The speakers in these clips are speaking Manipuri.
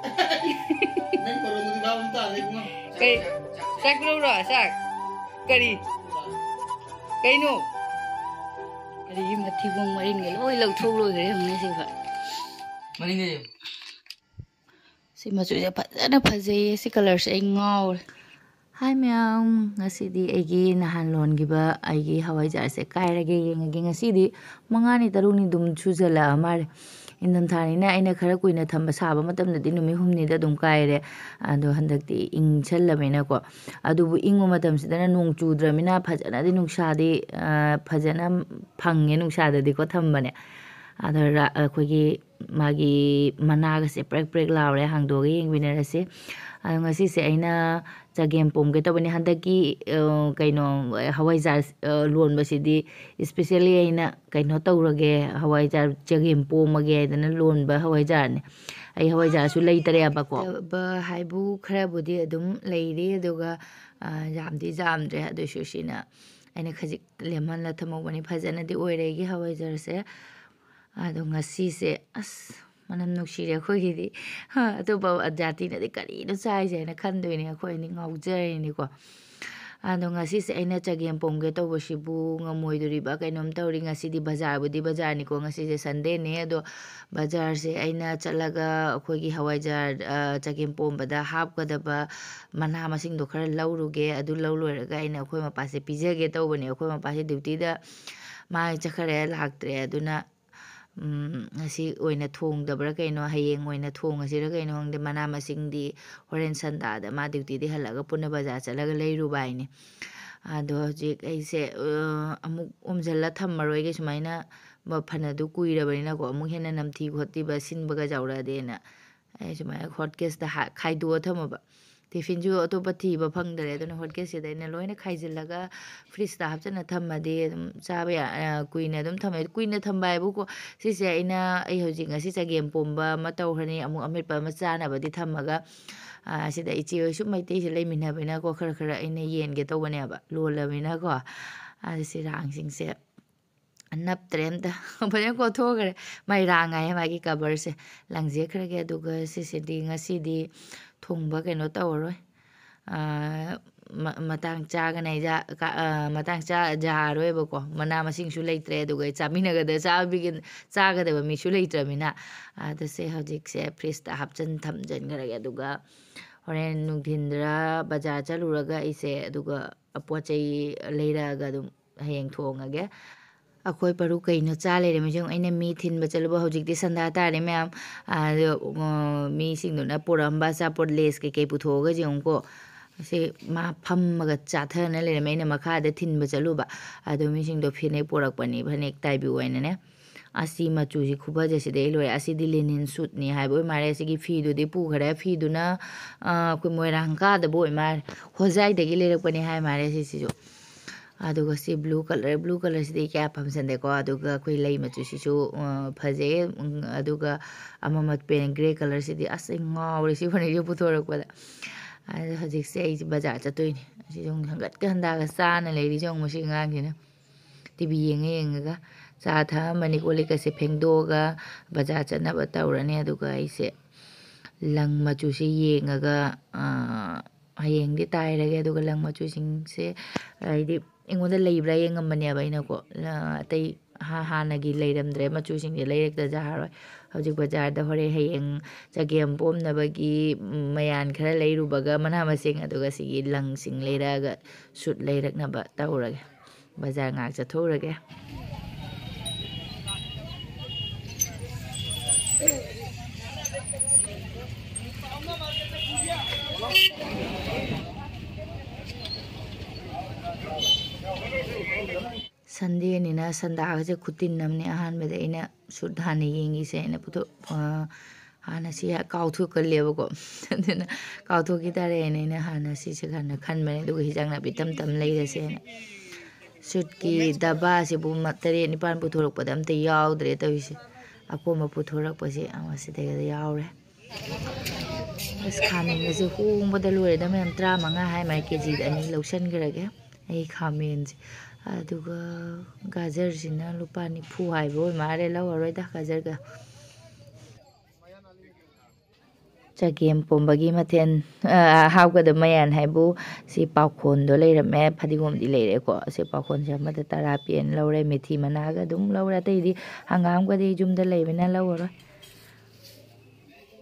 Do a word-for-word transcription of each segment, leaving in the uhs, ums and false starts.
ꯅꯪ ꯃꯔꯣꯟꯗꯨꯗꯤ ꯚꯥꯞ ꯑꯃ ꯇꯥꯗꯦ ꯏꯕꯨꯡꯉꯣ꯫ ꯀꯩ? ꯆꯥꯛ ꯂꯧꯔꯣ, ꯆꯥꯛ? ꯀꯔꯤ? ꯀꯩꯅꯣ? ꯀꯔꯤꯒꯤ ꯃꯊꯤꯕꯣꯡ ꯃꯔꯤꯟꯒ ꯂꯣꯏ ꯂꯧꯊꯣꯛ ꯂꯣꯏꯈ꯭ꯔꯦ ꯌꯦꯡꯉꯨꯅꯦ ꯁꯤꯕ꯫ ꯃꯅꯤꯡꯗ ꯌꯦꯡꯉꯨ꯫ ꯁꯤ ꯃꯆꯨꯁꯦ ꯐꯖꯅ ꯐꯖꯩꯌꯦ꯫ ꯁꯤ ꯀꯂꯔꯁꯦ ꯑꯩ ꯉꯥꯎꯔꯦ꯫ ꯍꯥꯏ ꯃꯌꯥꯝ, ꯉꯁꯤꯗꯤ ꯑꯩꯒꯤ ꯅꯍꯥꯟ ꯂꯣꯟꯈꯤꯕ ꯑꯩꯒꯤ ꯍꯋꯥꯏꯖꯥꯔꯁꯦ ꯀꯥꯏꯔꯒꯦ ꯌꯦꯡꯉꯒꯦ꯫ ꯉꯁꯤꯗꯤ ꯃꯉꯥꯅꯤ ꯇꯔꯨꯛꯅꯤ ꯑꯗꯨꯝ ꯁꯨꯖꯜꯂꯛꯑ ꯃꯥꯜꯂꯦ꯫ ꯏꯪꯊꯝꯊꯥꯅꯤꯅ ꯑꯩꯅ ꯈꯔ ꯀꯨꯏꯅ ꯊꯝꯕ ꯁꯥꯕ ꯃꯇꯝꯗꯗꯤ ꯅꯨꯃꯤꯠ ꯍꯨꯝꯅꯤꯗ ꯑꯗꯨꯝ ꯀꯥꯏꯔꯦ꯫ ꯑꯗꯣ ꯍꯟꯗꯛꯇꯤ ꯏꯪꯁꯜꯂꯕꯅꯤꯅꯀꯣ꯫ ꯑꯗꯨꯕꯨ ꯏꯪꯕ ꯃꯇꯝꯁꯤꯗꯅ ꯅꯣꯡ ꯆꯨꯗ꯭ꯔꯕꯅꯤꯅ ꯐꯖꯅꯗꯤ ꯅꯨꯡꯁꯥꯗꯤ, ꯑ, ꯐꯖꯅ ꯐꯪꯉꯦ ꯅꯨꯡꯁꯥꯗꯗꯤꯀꯣ ꯊꯝꯕꯅꯦ꯫ ꯑꯗꯣ ꯔ-, ꯑꯩꯈꯣꯏꯒꯤ ꯃꯥꯒꯤ ꯃꯅꯥꯒꯁꯦ ꯄ꯭ꯔꯦꯛ ꯄ꯭ꯔꯦꯛ ꯂꯥꯎꯔꯦ꯫ ꯍꯥꯡꯗꯣꯛꯑꯒ ꯌꯦꯡꯃꯤꯟꯅꯔꯁꯤ꯫ ꯑꯗꯣ ꯉꯁꯤꯁꯦ ꯑꯩꯅ ꯆꯒꯦꯝ ꯄꯣꯝꯒꯦ ꯇꯧꯕꯅꯤ꯫ ꯍꯟꯗꯛꯀꯤ, ꯑ, ꯀꯩꯅꯣ, ꯍꯋꯥꯏꯖꯥꯔ, ꯑ, ꯂꯣꯟꯕꯁꯤꯗꯤ especially ꯑꯩꯅ ꯀꯩꯅꯣ ꯇꯧꯔꯒꯦ, ꯍꯋꯥꯏꯖꯥꯔ ꯆꯒꯦꯝ ꯄꯣꯝꯃꯒꯦ ꯍꯥꯏꯗꯅ ꯂꯣꯟꯕ ꯍꯋꯥꯏꯖꯥꯔꯅꯦ꯫ ꯑꯩ ꯍꯋꯥꯏꯖꯥꯔꯁꯨ ꯂꯩꯇ꯭ꯔꯦꯕꯀꯣ꯫ ꯂꯩꯇꯕ ꯍꯥꯏꯕꯨ ꯈꯔꯕꯨꯗꯤ ꯑꯗꯨꯝ ꯂꯩꯔꯤ, ꯑꯗꯨꯒ, ꯑ, ꯌꯥꯝꯗꯤ ꯌꯥꯝꯗ꯭ꯔꯦ꯫ ꯑꯗꯨꯏꯁꯨ ꯁꯤꯅ ꯑꯩꯅ ꯈꯖꯤꯛ ꯂꯦꯝꯍꯜꯂ ꯊꯝꯍꯧꯕꯅꯤ꯫ ꯐꯖꯅꯗꯤ ꯑꯣꯏꯔꯦ ꯑꯩꯒꯤ ꯍꯋꯥꯏꯖꯥꯔꯁꯦ꯫ ꯑꯗꯣ ꯉꯁꯤꯁꯦ ꯑꯁ ꯃꯅꯝ ꯅꯨꯡꯁꯤꯔꯦ ꯑꯩꯈꯣꯏꯒꯤꯗꯤ꯫ ꯍꯥ, ꯑꯇꯣꯞꯄ ꯖꯥꯇꯤꯅꯗꯤ "ꯀꯔꯤꯅꯣ ꯆꯥꯏꯁꯦ?" ꯍꯥꯏꯅ ꯈꯟꯗꯣꯏꯅꯦ, ꯑꯩꯈꯣꯏ ꯑꯅꯤ ꯉꯥꯎꯖꯔꯤꯅꯤꯀꯣ꯫ ꯑꯗꯣ ꯉꯁꯤꯁꯦ ꯑꯩꯅ ꯆꯒꯦꯝ ꯄꯣꯝꯒꯦ ꯇꯧꯕꯁꯤꯕꯨ ꯉꯝꯃꯣꯏꯗꯣꯔꯤꯕ ꯀꯩꯅꯣꯝ ꯇꯧꯔꯤ꯫ ꯉꯁꯤꯗꯤ ꯕꯖꯥꯔꯕꯨꯗꯤ ꯕꯖꯥꯔꯅꯤꯀꯣ, ꯉꯁꯤꯁꯦ Sundayꯅꯦ꯫ ꯑꯗꯣ ꯕꯖꯥꯔꯁꯦ ꯑꯩꯅ ꯆꯠꯂꯒ ꯑꯩꯈꯣꯏꯒꯤ ꯍꯋꯥꯏꯖꯥꯔ, ꯑ, ꯆꯒꯦꯝ ꯄꯣꯝꯕꯗ ꯍꯥꯞꯀꯗꯕ ꯃꯅꯥ ꯃꯁꯤꯡꯗꯣ ꯈꯔ ꯂꯧꯔꯨꯒꯦ꯫ ꯑꯗꯨ ꯂꯧ ꯂꯣꯏꯔꯒ ꯑꯩꯅ ꯑꯩꯈꯣꯏ ꯃꯄꯥꯁꯦ ꯄꯤꯖꯒꯦ ꯇꯧꯕꯅꯦ꯫ ꯑꯩꯈꯣꯏ ꯃꯄꯥꯁꯦ dutyꯗ ꯃꯥ ꯆꯠꯈ꯭ꯔꯦ, ꯂꯥꯛꯇ꯭ꯔꯦ꯫ ꯑꯗꯨꯅ ꯎꯝ, ꯉꯁꯤ ꯑꯣꯏꯅ ꯊꯣꯡꯗꯕ꯭ꯔꯥ ꯀꯩꯅꯣ, ꯍꯌꯦꯡ ꯑꯣꯏꯅ ꯊꯣꯡꯉꯁꯤꯔꯥ ꯀꯩꯅꯣ ꯈꯪꯗꯦ꯫ ꯃꯅꯥ ꯃꯁꯤꯡꯗꯤ ꯍꯣꯔꯦꯟ Sundayꯗ ꯃꯥ dutyꯗꯤ ꯍꯜꯂꯛꯑꯒ ꯄꯨꯟꯅ ꯕꯖꯥꯔ ꯆꯠꯂꯒ ꯂꯩꯔꯨꯕ ꯍꯥꯏꯅꯤ꯫ ꯑꯗꯣ ꯍꯧꯖꯤꯛ ꯑꯩꯁꯦ, ꯑ, ꯑꯃꯨꯛ ꯑꯣꯝꯁꯤꯜꯂ ꯊꯝꯃꯔꯣꯏꯒꯦ, ꯁꯨꯃꯥꯏꯅ ꯃ-, ꯐꯅꯗꯨ ꯀꯨꯏꯔꯕꯅꯤꯅꯀꯣ, ꯑꯃꯨꯛ ꯍꯦꯟꯅ ꯅꯝꯊꯤ ꯈꯣꯠꯊꯤꯕ ꯁꯤꯟꯕꯒ ꯌꯥꯎꯔꯛꯑꯗꯤꯅ ꯑꯩ ꯁꯨꯃꯥꯏꯅ hot caseꯇ ꯍꯥ-, ꯈꯥꯏꯗꯣꯛꯑ ꯊꯝꯃꯕ꯫ Tiffinꯁꯨ ꯑꯇꯣꯞꯄ ꯊꯤꯕ ꯐꯪꯗ꯭ꯔꯦ, ꯑꯗꯨꯅ hot caseꯁꯤꯗ ꯑꯩꯅ ꯂꯣꯏꯅ ꯈꯥꯏꯖꯤꯜꯂꯒ fridgeꯇ ꯍꯥꯞꯆꯤꯟꯅ ꯊꯝꯃꯗꯤ ꯑꯗꯨꯝ ꯆꯥꯕ ꯌꯥ-, ꯑ, ꯀꯨꯏꯅ ꯑꯗꯨꯝ ꯊꯝꯃꯦ꯫ ꯀꯨꯏꯅ ꯊꯝꯕ ꯍꯥꯏꯕꯨꯀꯣ, ꯁꯤꯁꯦ ꯑꯩꯅ, ꯑꯩ ꯍꯧꯖꯤꯛ ꯉꯁꯤ ꯆꯒꯦꯝ ꯄꯣꯝꯕ ꯑꯃ ꯇꯧꯈ꯭ꯔꯅꯤ, ꯑꯃꯨꯛ ꯑꯃꯦꯠꯄ ꯑꯃ ꯆꯥꯅꯕꯗꯤ ꯊꯝꯃꯒ, ꯑ, ꯁꯤꯗ ꯏꯆꯦ ꯍꯣꯏ ꯁꯨꯝ ꯃꯩꯇꯩꯁꯦ ꯂꯩꯃꯤꯟꯅꯕꯅꯤꯅꯀꯣ, ꯈꯔ ꯈꯔ ꯑꯩꯅ ꯌꯦꯟꯒꯦ ꯇꯧꯕꯅꯦꯕ, ꯂꯣꯜꯂꯕꯅꯤꯅꯀꯣ꯫ ꯑꯗ ꯁꯤ ꯔꯥꯡꯁꯤꯡꯁꯦ ꯅꯞꯇ꯭ꯔꯦ ꯑꯝꯇ꯫ ꯐꯖꯅ ꯀꯣꯠꯊꯣꯛꯈ꯭ꯔꯦ꯫ ꯃꯥꯏ ꯔꯥꯡ ꯍꯥꯏꯌꯦ ꯃꯥꯒꯤ coverꯁꯦ꯫ ꯂꯪꯖꯦꯠꯈ꯭ꯔꯒꯦ꯫ ꯑꯗꯨꯒ ꯁꯤꯁꯤꯗꯤ ꯉꯁꯤꯗꯤ ꯊꯨꯡꯕ ꯀꯩꯅꯣ ꯇꯧꯔꯔꯣꯏ꯫ ꯑꯥ, ꯃ-, ꯃꯇꯥꯡ ꯆꯥꯒꯅ ꯑꯩ ꯖꯥ-, ꯀ-, ꯑꯥ, ꯃꯇꯥꯡ ꯆꯥ-, ꯌꯥꯔꯔꯣꯏꯕꯀꯣ꯫ ꯃꯅꯥ ꯃꯁꯤꯡꯁꯨ ꯂꯩꯇ꯭ꯔꯦ꯫ ꯑꯗꯨꯒ ꯆꯥꯃꯤꯟꯅꯒꯗ-, ꯆꯥꯕꯤꯒ-, ꯆꯥꯒꯗꯕ ꯃꯤꯁꯨ ꯂꯩꯇ꯭ꯔꯕꯅꯤꯅ꯫ ꯑꯗꯨꯁꯦ ꯍꯧꯖꯤꯛꯁꯦ fridgeꯇ ꯍꯥꯞꯆꯤꯟ ꯊꯝꯖꯤꯟꯈ꯭ꯔꯒꯦ꯫ ꯑꯗꯨꯒ ꯍꯣꯔꯦꯟ ꯅꯨꯡꯊꯤꯟꯗꯔ ꯕꯖꯥꯔ ꯆꯠꯂꯨꯔꯒ ꯑꯩꯁꯦ ꯑꯗꯨꯒ ꯄꯣꯠ ꯆꯩ ꯂꯩꯔꯛꯑꯒ ꯑꯗꯨꯝ ꯍꯌꯦꯡ ꯊꯣꯡꯉꯒꯦ꯫ ꯑꯩꯈꯣꯏ ꯄꯔꯨ ꯀꯩꯅꯣ ꯆꯥ ꯂꯩꯔꯝꯃꯤꯁꯦ ꯌꯦꯡꯉꯨ꯫ ꯑꯩꯅ ꯃꯤ ꯊꯤꯟꯕ ꯆꯠꯂꯨꯕ ꯍꯧꯖꯤꯛꯇꯤ ꯁꯟꯗꯥ ꯇꯥꯔꯦ ꯃꯌꯥꯝ꯫ ꯑꯗꯣ, ꯑ, ꯃꯤꯁꯤꯡꯗꯨꯅ ꯄꯨꯔꯛꯑꯝꯕ ꯑꯆꯥꯄꯣꯠ Laysꯀꯩꯀꯩ ꯄꯨꯊꯣꯛꯑꯒ ꯌꯦꯡꯉꯨꯀꯣ꯫ ꯑꯁꯤ ꯃꯥ ꯐꯝꯃꯒ ꯆꯥꯊꯅ ꯂꯩꯔꯝꯃꯦ꯫ ꯑꯩꯅ ꯃꯈꯥꯗ ꯊꯤꯟꯕ ꯆꯠꯂꯨꯕ꯫ ꯑꯗꯣ ꯃꯤꯁꯤꯡꯗꯣ ꯐꯅꯦꯛ ꯄꯨꯔꯛꯄꯅꯤ, ꯐꯅꯦꯛ ꯇꯥꯏꯕꯤ ꯑꯣꯏꯅꯅꯦ꯫ ꯑꯁꯤ ꯃꯆꯨꯁꯤ ꯈꯨꯐꯖꯁꯤꯗꯤ ꯑꯩ ꯂꯣꯏꯔꯦ꯫ ꯑꯁꯤꯗꯤ linen suitꯅꯤ ꯍꯥꯏꯕ ꯑꯣꯏ ꯃꯥꯜꯂꯦ꯫ ꯑꯁꯤꯒꯤ ꯐꯤꯗꯨꯗꯤ ꯄꯨꯈ꯭ꯔꯦ꯫ ꯐꯤꯗꯨꯅ, ꯑ, ꯑꯩꯈꯣꯏ ꯃꯣꯏꯔꯥꯡ ꯀꯥꯗꯕ ꯑꯣꯏ ꯃꯥꯜꯂꯦ꯫ ꯍꯣꯖꯥꯏꯗꯒꯤ ꯂꯩꯔꯛꯄꯅꯤ ꯍꯥꯏ ꯃꯥꯜꯂꯦ ꯁꯤꯁꯤꯁꯨ꯫ ꯑꯗꯨꯒ ꯁꯤ blue colour, blue colourꯁꯤꯗꯤ ꯀꯌꯥ ꯄꯥꯝꯖꯗꯦꯀꯣ꯫ ꯑꯗꯨꯒ ꯑꯩꯈꯣꯏ ꯂꯩ ꯃꯆꯨꯁꯤꯁꯨ, ꯑ, ꯐꯖꯩ꯫ ꯎꯝ, ꯑꯗꯨꯒ ꯑꯃ ꯃꯠ ꯄꯦꯟ grey colourꯁꯤꯗꯤ ꯑꯁ ꯑꯩ ꯉꯥꯎꯔꯦ ꯁꯤ ꯐꯅꯦꯛꯁꯦ ꯄꯨꯊꯣꯔꯛꯄꯗ꯫ ꯑꯗꯣ ꯍꯧꯖꯤꯛꯁꯦ ꯑꯩꯁꯦ ꯕꯖꯥꯔ ꯆꯠꯇꯣꯏꯅꯦ꯫ ꯑꯁꯤꯁꯨ ꯑꯃꯨꯛ ꯍꯪꯒꯠꯀ ꯍꯟꯗꯥꯒ ꯆꯥꯅ ꯂꯩꯔꯤꯁꯦ ꯑꯃꯨꯛ ꯃꯁꯤ ꯑꯉꯥꯡꯁꯤꯅ꯫ TV ꯌꯦꯡꯉ ꯌꯦꯡꯉꯒ ꯆꯥ ꯊꯛꯑꯝꯃꯅꯤ, ꯀꯣꯜ ꯂꯤꯛꯀꯁꯦ ꯐꯦꯡꯗꯣꯛꯑꯒ ꯕꯖꯥꯔ ꯆꯠꯅꯕ ꯇꯧꯔꯅꯤ꯫ ꯑꯗꯨꯒ ꯑꯩꯁꯦ ꯂꯪ ꯃꯆꯨꯁꯦ ꯌꯦꯡꯉꯒ, ꯑ, ꯍꯌꯦꯡꯗꯤ ꯇꯥꯏꯔꯒꯦ꯫ ꯑꯗꯨꯒ ꯂꯪ ꯃꯆꯨꯁꯤꯡꯁꯦ ꯍꯥꯏꯗꯤ ꯑꯩꯉꯣꯟꯗ ꯂꯩꯕ꯭ꯔꯥ ꯌꯦꯡꯉꯝꯕꯅꯦꯕ ꯑꯩꯅꯀꯣ꯫ ꯂ-, ꯑꯇꯩ ꯍꯥ-, ꯍꯥꯟꯅꯒꯤ ꯂꯩꯔꯝꯗ꯭ꯔꯦ ꯃꯆꯨꯁꯤꯡꯁꯦ, ꯂꯩꯔꯛꯇ ꯌꯥꯔꯣꯏ꯫ ꯍꯧꯖꯤꯛ ꯕꯖꯥꯔꯗ ꯍꯣꯔꯦꯟ ꯍꯌꯦꯡ ꯆꯒꯦꯝ ꯄꯣꯝꯅꯕꯒꯤ ꯃꯌꯥꯟ ꯈꯔ ꯂꯩꯔꯨꯕꯒ ꯃꯅꯥ ꯃꯁꯤꯡ, ꯑꯗꯨꯒ ꯁꯤꯒꯤ ꯂꯪꯁꯤꯡ ꯂꯩꯔꯛꯑꯒ suit ꯂꯩꯔꯛꯅꯕ ꯇꯧꯔꯒꯦ꯫ ꯕꯖꯥꯔ ꯉꯥꯏꯍꯥꯛ ꯆꯠꯊꯣꯛꯎꯔꯒꯦ꯫ Sundayꯅꯤꯅ ꯁꯟꯗꯥꯒꯁꯦ ꯈꯨꯇꯤꯟ ꯑꯃꯅꯤ꯫ ꯑꯍꯥꯟꯕꯗ ꯑꯩꯅ suit ꯍꯥꯟꯅ ꯌꯦꯡꯈꯤꯁꯦ ꯍꯥꯏꯅ ꯄꯨꯊꯣꯛ-, ꯑ, ꯍꯥꯟꯅ ꯁꯤ ꯀꯥꯎꯊꯣꯛꯀꯜꯂꯦꯕꯀꯣ꯫ ꯑꯗꯨꯅ ꯀꯥꯎꯊꯣꯛꯈꯤ ꯇꯥꯔꯦꯅ ꯑꯩꯅ ꯍꯥꯟꯅ ꯁꯤꯁꯦ ꯍꯥꯟꯅ ꯈꯟꯕꯅꯦ꯫ ꯑꯗꯨꯒ ꯍꯤꯟꯖꯥꯡ ꯅꯥꯄꯤ ꯇꯞ ꯇꯞꯅ ꯂꯩꯔꯁꯦꯅ꯫ Suitꯀꯤ ꯗꯕꯥꯁꯤꯕꯨ ꯃ-, ꯇꯔꯦꯠ ꯅꯤꯄꯥꯜ ꯄꯨꯊꯣꯔꯛꯄꯗ ꯑꯝꯇ ꯌꯥꯎꯗ꯭ꯔꯦ ꯇꯧꯔꯤꯁꯦ꯫ ꯑꯀꯣꯝꯕ ꯄꯨꯊꯣꯔꯛꯄꯁꯦ ꯑꯃ ꯁꯤꯗꯩꯗ ꯌꯥꯎꯔꯦ꯫ ꯑꯁ, ꯈꯥꯃꯦꯟꯒꯁꯦ ꯍꯣꯡꯕꯗ ꯂꯣꯏꯔꯦꯗ ꯃꯌꯥꯝ, ꯇꯔꯥꯃꯉꯥ ꯍꯥꯏ ꯃꯥꯏ, KGꯗ ꯑꯅꯤ ꯂꯧꯁꯟꯈ꯭ꯔꯒꯦ꯫ ꯑꯩ ꯈꯥꯃꯦꯟꯁꯦ ꯑꯗꯨꯒ ꯒꯥꯖꯔꯁꯤꯅ ꯂꯨꯄꯥ ꯅꯤꯐꯨ ꯍꯥꯏꯕ ꯑꯣꯏ ꯃꯥꯜꯂꯦ, ꯂꯧꯔꯔꯣꯏꯗ ꯒꯥꯖꯔꯒ꯫ ꯆꯒꯦꯝ ꯄꯣꯝꯕꯒꯤ ꯃꯊꯦꯜ, ꯑ, ꯍꯥꯞꯀꯗꯕ ꯃꯌꯥꯟ ꯍꯥꯏꯕꯨ ꯁꯤ ꯄꯥꯎꯈꯣꯟꯗꯣ ꯂꯩꯔꯝꯃꯦ, ꯐꯗꯤꯒꯣꯝꯗꯤ ꯂꯩꯔꯦꯀꯣ꯫ ꯁꯤ ꯄꯥꯎꯈꯣꯟꯁꯦ ꯑꯃꯗ ꯇꯔꯥ ꯄꯤꯌꯦꯅ ꯂꯧꯔꯦ, ꯃꯦꯊꯤ ꯃꯅꯥꯒ ꯑꯗꯨꯝ ꯂꯧꯔꯦ꯫ ꯑꯇꯩꯗꯤ ꯍꯪꯒꯥꯝꯒꯗꯤ ꯌꯨꯝꯗ ꯂꯩꯕꯅ ꯂꯧꯔꯔꯣꯏ꯫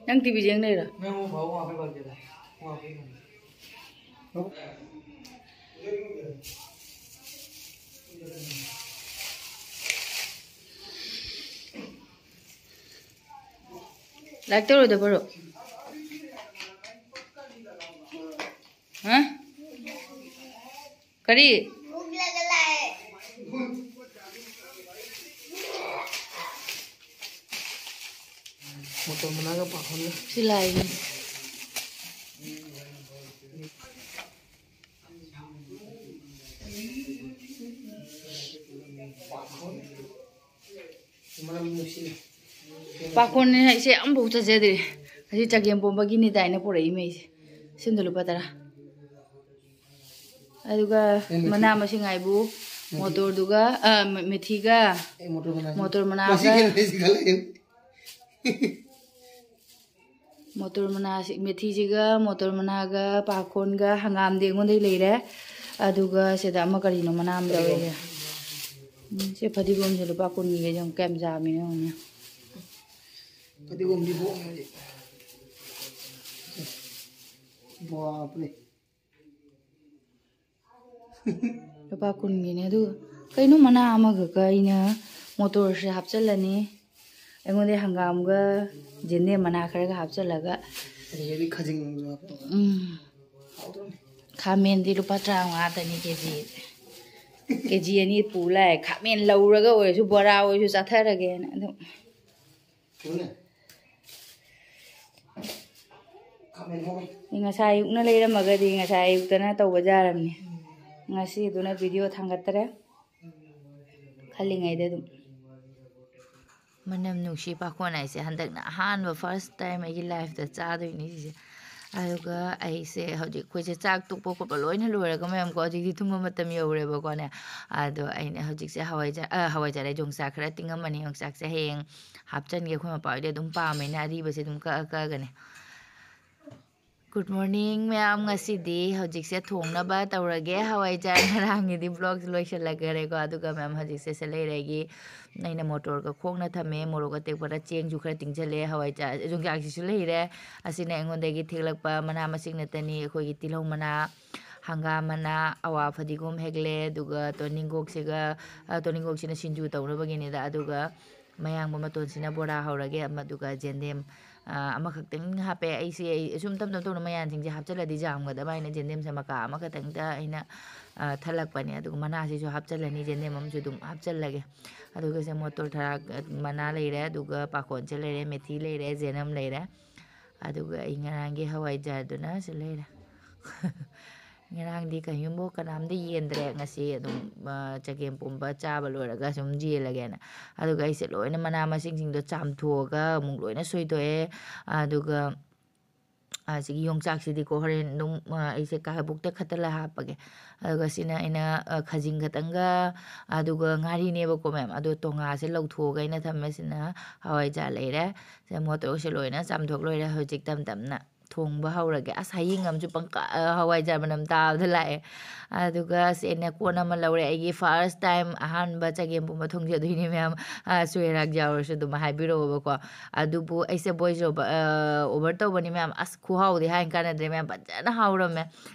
ꯅꯪ ꯇꯤꯚꯤ ꯌꯦꯡ ꯂꯩꯔꯣ? ꯂꯥꯏꯛ ꯇꯧꯔꯣꯏꯗꯕꯔꯣ? ꯍꯥ? ꯀꯔꯤ? ꯃꯇꯣꯟ ꯃꯅꯥꯒ ꯄꯥꯛꯍꯜꯂꯦ꯫ ꯁꯤ ꯂꯥꯏꯒꯤ꯫ ꯄꯥꯈꯣꯟꯅꯤ ꯍꯥꯏꯁꯦ ꯑꯃꯐꯥꯎ ꯆꯠꯆꯗ꯭ꯔꯤ꯫ ꯑꯁꯤ ꯆꯒꯦꯝ ꯄꯣꯝꯕꯒꯤꯅꯤ ꯇꯥꯏꯅ ꯄꯨꯔꯛꯏ ꯃꯩꯁꯦ꯫ ꯁꯤꯝꯗ ꯂꯨꯄꯥ ꯇꯔꯥ꯫ ꯑꯗꯨꯒ ꯃꯅꯥ ꯃꯁꯤꯡ ꯍꯥꯏꯕꯨ ꯃꯣꯇꯣꯔꯗꯨꯒ, ꯑ, ꯃꯦ-, ꯃꯦꯊꯤꯒ, ꯑꯦ, ꯃꯣꯇꯣꯔ ꯃꯅꯥ꯫ ꯃꯣꯇꯣꯔ ꯃꯅꯥꯒ꯫ ꯃꯁꯤ ꯀꯩꯅꯣ ꯍꯥꯏꯁꯤ ꯈꯜꯂꯛꯑꯦ꯫ ꯃꯣꯇꯣꯔ ꯃꯅꯥꯁꯤ, ꯃꯦꯊꯤꯁꯤꯒ, ꯃꯣꯇꯣꯔ ꯃꯅꯥꯒ, ꯄꯥꯈꯣꯟꯒ, ꯍꯪꯒꯥꯝꯗꯤ ꯑꯩꯉꯣꯟꯗꯩ ꯂꯩꯔꯦ꯫ ꯑꯗꯨꯒ ꯁꯤꯗ ꯑꯃ ꯀꯔꯤꯅꯣ ꯃꯅꯥ ꯑꯃ ꯌꯥꯎꯔꯤꯁꯦ꯫ ꯎꯝ, ꯁꯤ ꯐꯗꯤꯒꯣꯝꯁꯦ ꯂꯨꯄꯥ ꯀꯨꯟꯒꯤꯒ ꯌꯦꯡꯉꯨ, ꯀꯌꯥꯝ ꯌꯥꯝꯃꯤꯅꯣ ꯌꯦꯡꯉꯨꯅꯦ꯫ ꯐꯗꯤꯒꯣꯝꯗꯤ ꯍꯣꯡꯉꯦ ꯍꯧꯖꯤꯛ꯫ ꯕꯥꯞꯔꯦ꯫ ꯂꯨꯄꯥ ꯀꯨꯟꯒꯤꯅꯦ꯫ ꯑꯗꯨꯒ ꯀꯩꯅꯣ ꯃꯅꯥ ꯑꯃꯈꯛꯀ ꯑꯩꯅ ꯃꯣꯇꯣꯔꯁꯦ ꯍꯥꯞꯆꯤꯜꯂꯅꯤ꯫ ꯑꯩꯉꯣꯟꯗ ꯍꯪꯒꯥꯝꯒ ꯌꯦꯟꯗꯦꯝ ꯃꯅꯥ ꯈꯔꯒ ꯍꯥꯞꯆꯤꯜꯂꯒ꯫ ꯑꯗꯒꯤꯗꯤ ꯈꯥꯖꯤꯡ ꯑꯃꯁꯨ ꯍꯥꯞꯄꯣ꯫ ꯎꯝ꯫ ꯍꯥꯎꯗ꯭ꯔꯣ? ꯈꯥꯃꯦꯟꯗꯤ ꯂꯨꯄꯥ ꯇꯔꯥꯃꯉꯥꯗꯅꯤ ꯀꯦ ꯖꯤ꯫ ꯀꯦ ꯖꯤ ꯑꯅꯤ ꯄꯨ ꯂꯥꯛꯑꯦ꯫ ꯈꯥꯃꯦꯟ ꯂꯧꯔꯒ ꯑꯣꯏꯔꯁꯨ ꯕꯣꯔꯥ ꯑꯣꯏꯔꯁꯨ ꯆꯥꯊꯔꯒꯦꯅ ꯑꯗꯨꯝ꯫ ꯊꯨꯅꯦ꯫ ꯈꯥꯃꯦꯟ ꯍꯧꯔꯦ꯫ ꯉꯁꯥꯏ ꯑꯌꯨꯛꯅ ꯂꯩꯔꯝꯃꯒꯗꯤ ꯉꯁꯥꯏ ꯑꯌꯨꯛꯇꯅ ꯇꯧꯕ ꯌꯥꯔꯝꯅꯤ꯫ ꯉꯁꯤꯗꯨꯅ ꯚꯤꯗꯤꯑꯣ ꯊꯥꯡꯒꯠꯇꯔꯦ꯫ ꯈꯜꯂꯤꯉꯩꯗ ꯑꯗꯨꯝ꯫ ꯃꯅꯝ ꯅꯨꯡꯁꯤ ꯄꯥꯈꯣꯟ ꯍꯥꯏꯁꯦ ꯍꯟꯗꯛꯅ ꯑꯍꯥꯟꯕ, first time ꯑꯩꯒꯤ ꯂꯥꯏꯐꯇ ꯆꯥꯗꯣꯏꯅꯤ ꯁꯤꯁꯦ꯫ ꯑꯗꯨꯒ ꯑꯩꯁꯦ ꯍꯧꯖꯤꯛ, ꯑꯩꯈꯣꯏꯁꯦ ꯆꯥꯛ ꯇꯣꯛꯄ ꯈꯣꯠꯄ ꯂꯣꯏꯅ ꯂꯣꯏꯔꯒ ꯃꯌꯥꯝꯀꯣ, ꯍꯧꯖꯤꯛꯇꯤ ꯇꯨꯝꯕ ꯃꯇꯝ ꯌꯧꯔꯦꯕꯀꯣꯅꯦ꯫ ꯑꯗꯣ ꯑꯩꯅ ꯍꯧꯖꯤꯛꯁꯦ ꯍꯋꯥꯏꯖꯥꯔ, ꯑ, ꯍꯋꯥꯏꯖꯥꯔ, ꯌꯣꯡꯆꯥꯛ ꯈꯔ ꯇꯤꯡꯉꯝꯕꯅꯤ꯫ ꯌꯣꯡꯆꯥꯛꯁꯦ ꯍꯌꯦꯡ ꯍꯥꯞꯆꯤꯟꯒꯦ꯫ ꯑꯩꯈꯣꯏ ꯃꯄꯥ ꯍꯣꯏꯗꯤ ꯑꯗꯨꯝ ꯄꯥꯝꯃꯦꯅ ꯑꯔꯤꯕꯁꯦ ꯑꯗꯨꯝ ꯀꯛꯑ ꯀꯛꯑꯒꯅꯦ꯫ Good morning ꯃꯌꯥꯝ꯫ ꯉꯁꯤꯗꯤ ꯍꯧꯖꯤꯛꯁꯦ ꯊꯣꯡꯅꯕ ꯇꯧꯔꯒꯦ꯫ ꯍꯋꯥꯏꯖꯥꯔ, ꯉꯔꯥꯡꯒꯤꯗꯤ vlog ꯂꯣꯏꯁꯤꯜꯂꯛꯈ꯭ꯔꯦꯀꯣ꯫ ꯑꯗꯨꯒ ꯃꯌꯥꯝ, ꯍꯧꯖꯤꯛꯁꯦ ꯁꯤ ꯂꯩꯔꯦ ꯑꯩꯒꯤ, ꯑꯩꯅ ꯃꯣꯇꯣꯔꯒ ꯈꯣꯡꯅ ꯊꯝꯃꯦ꯫ ꯃꯣꯔꯣꯛ ꯑꯇꯦꯛꯄꯗ ꯆꯦꯡꯁꯨ ꯈꯔ ꯇꯤꯡꯁꯤꯜꯂꯦ꯫ ꯍꯋꯥꯏꯖꯥꯔ, ꯌꯣꯡꯆꯥꯛꯁꯤꯁꯨ ꯂꯩꯔꯦ꯫ ꯑꯁꯤꯅ ꯑꯩꯉꯣꯟꯗꯒꯤ ꯊꯦꯛꯂꯛꯄ ꯃꯅꯥ ꯃꯁꯤꯡ ꯅꯠꯇꯅꯤ꯫ ꯑꯩꯈꯣꯏꯒꯤ ꯇꯤꯜꯍꯧ ꯃꯅꯥ, ꯍꯪꯒꯥꯝ ꯃꯅꯥ, ꯑꯋꯥ ꯐꯗꯤꯒꯣꯝ ꯍꯦꯛꯂꯦ꯫ ꯑꯗꯨꯒ ꯇꯣꯅꯤꯡꯈꯣꯛꯁꯤꯒ, ꯑ, ꯇꯣꯅꯤꯡꯈꯣꯛꯁꯤꯅ ꯁꯤꯡꯖꯨ ꯇꯧꯅꯕꯒꯤꯅꯤꯗ꯫ ꯑꯗꯨꯒ ꯃꯌꯥꯡꯕ ꯃꯇꯣꯟꯁꯤꯅ ꯕꯣꯔꯥ ꯍꯧꯔꯒꯦ꯫ ꯑꯃ-, ꯑꯗꯨꯒ ꯖꯦꯟꯗꯦꯝ, ꯑ, ꯑꯃꯈꯛꯇꯪ ꯍꯥꯞꯄꯦ꯫ ꯑꯩꯁꯦ, ꯑꯩ ꯁꯨꯝ ꯇꯞ ꯇꯞ ꯇꯧꯅ ꯃꯌꯥꯟꯁꯤꯡꯁꯦ ꯍꯥꯞꯆꯤꯜꯂꯗꯤ ꯌꯥꯝꯒꯗꯕ ꯍꯥꯏꯅ ꯖꯦꯟꯗꯦꯝꯁꯦ ꯃꯀꯥ ꯑꯃꯈꯛꯇꯪꯗ ꯑꯩꯅ, ꯑ, ꯊꯠꯂꯛꯄꯅꯦ꯫ ꯑꯗꯨꯒ ꯃꯅꯥꯁꯤꯁꯨ ꯍꯥꯞꯆꯤꯜꯂꯅꯤ, ꯖꯦꯟꯗꯦꯝ ꯑꯃꯁꯨ ꯑꯗꯨꯝ ꯍꯥꯞꯆꯤꯜꯂꯒꯦ꯫ ꯑꯗꯨꯒ ꯁꯦ ꯃꯣꯇꯣꯔ ꯊꯔꯥꯛ, ꯑ, ꯃꯅꯥ ꯂꯩꯔꯦ, ꯑꯗꯨꯒ ꯄꯥꯈꯣꯟꯁꯦ ꯂꯩꯔꯦ, ꯃꯦꯊꯤ ꯂꯩꯔꯦ, ꯖꯦꯅꯝ ꯂꯩꯔꯦ꯫ ꯑꯗꯨꯒ ꯑꯩ ꯉꯔꯥꯡꯒꯤ ꯍꯋꯥꯏꯖꯥꯔꯗꯨꯅ ꯁꯤ ꯂꯩꯔꯦ꯫ ꯉꯔꯥꯡꯗꯤ ꯀꯩꯒꯨꯝꯕ ꯀꯅꯥꯝꯇ ꯌꯦꯟꯗ꯭ꯔꯦ꯫ ꯉꯁꯤ ꯑꯗꯨꯝ, ꯑ, ꯆꯒꯦꯝ ꯄꯣꯝꯕ ꯆꯥꯕ ꯂꯣꯏꯔꯒ ꯁꯨꯝ ꯌꯦꯜꯂꯒꯦꯅ꯫ ꯑꯗꯨꯒ ꯑꯩꯁꯦ ꯂꯣꯏꯅ ꯃꯅꯥ ꯃꯁꯤꯡꯁꯤꯡꯗꯣ ꯆꯥꯝꯊꯣꯛꯑꯒ ꯑꯃꯨꯛ ꯂꯣꯏꯅ ꯁꯣꯏꯗꯣꯛꯑꯦ꯫ ꯑꯗꯨꯒ ꯑꯁꯤꯒꯤ ꯌꯣꯡꯆꯥꯛꯁꯤꯗꯤꯀꯣ ꯍꯣꯔꯦꯟ ꯑꯗꯨꯝ, ꯑ, ꯑꯩꯁꯦ ꯀꯕꯣꯛꯇ ꯈꯛꯇ ꯂꯩ ꯍꯥꯞꯄꯒꯦ꯫ ꯑꯗꯨꯒ ꯁꯤꯅ ꯑꯩꯅ, ꯑ, ꯈꯥꯖꯤꯡ ꯈꯛꯇꯪꯒ, ꯑꯗꯨꯒ ꯉꯥꯔꯤꯅꯦꯕꯀꯣ ꯃꯌꯥꯝ꯫ ꯑꯗꯣ ꯇꯣꯉꯥꯁꯦ ꯂꯧꯊꯣꯛꯑꯒ ꯑꯩꯅ ꯊꯝꯃꯦ꯫ ꯁꯤꯅ ꯍꯋꯥꯏꯖꯥꯔ ꯂꯩꯔꯦ꯫ ꯁꯤꯅ ꯃꯣꯇꯣꯔꯁꯦ ꯂꯣꯏꯅ ꯆꯥꯝꯊꯣꯛ ꯂꯣꯏꯔꯦ꯫ ꯍꯧꯖꯤꯛ ꯇꯞ ꯇꯞꯅ ꯊꯣꯡꯕ ꯍꯧꯔꯒꯦ꯫ ꯑꯁ, ꯍꯌꯤꯡ ꯑꯃꯁꯨ ꯄꯪꯀ-, ꯑ, ꯍꯋꯥꯏꯖꯥꯔ ꯃꯅꯝ ꯇꯥꯕꯗ ꯂꯥꯛꯑꯦ꯫ ꯑꯗꯨꯒ ꯁꯤꯅ ꯀꯣꯟ ꯑꯃ ꯂꯧꯔꯦ꯫ ꯑꯩꯒꯤ first time ꯑꯍꯥꯟꯕ ꯆꯒꯦꯝ ꯄꯣꯝꯕ ꯊꯣꯡꯖꯗꯣꯏꯅꯦ ꯃꯌꯥꯝ꯫ ꯑ, ꯁꯣꯏꯔꯥꯛ ꯌꯥꯎꯔꯁꯨ ꯑꯗꯨꯝ ꯍꯥꯏꯕꯤꯔꯛꯑꯣꯕꯀꯣ꯫ ꯑꯗꯨꯕꯨ ꯑꯩꯁꯦ voice over, ꯑ, over ꯇꯧꯕꯅꯤ ꯃꯌꯥꯝ꯫ ꯑꯁ, ꯈꯨꯍꯥꯎꯗꯤ ꯍꯥꯏ ꯀꯥꯟꯅꯗ꯭ꯔꯦ ꯃꯌꯥꯝ, ꯐꯖꯅ ꯍꯥꯎꯔꯝꯃꯦ꯫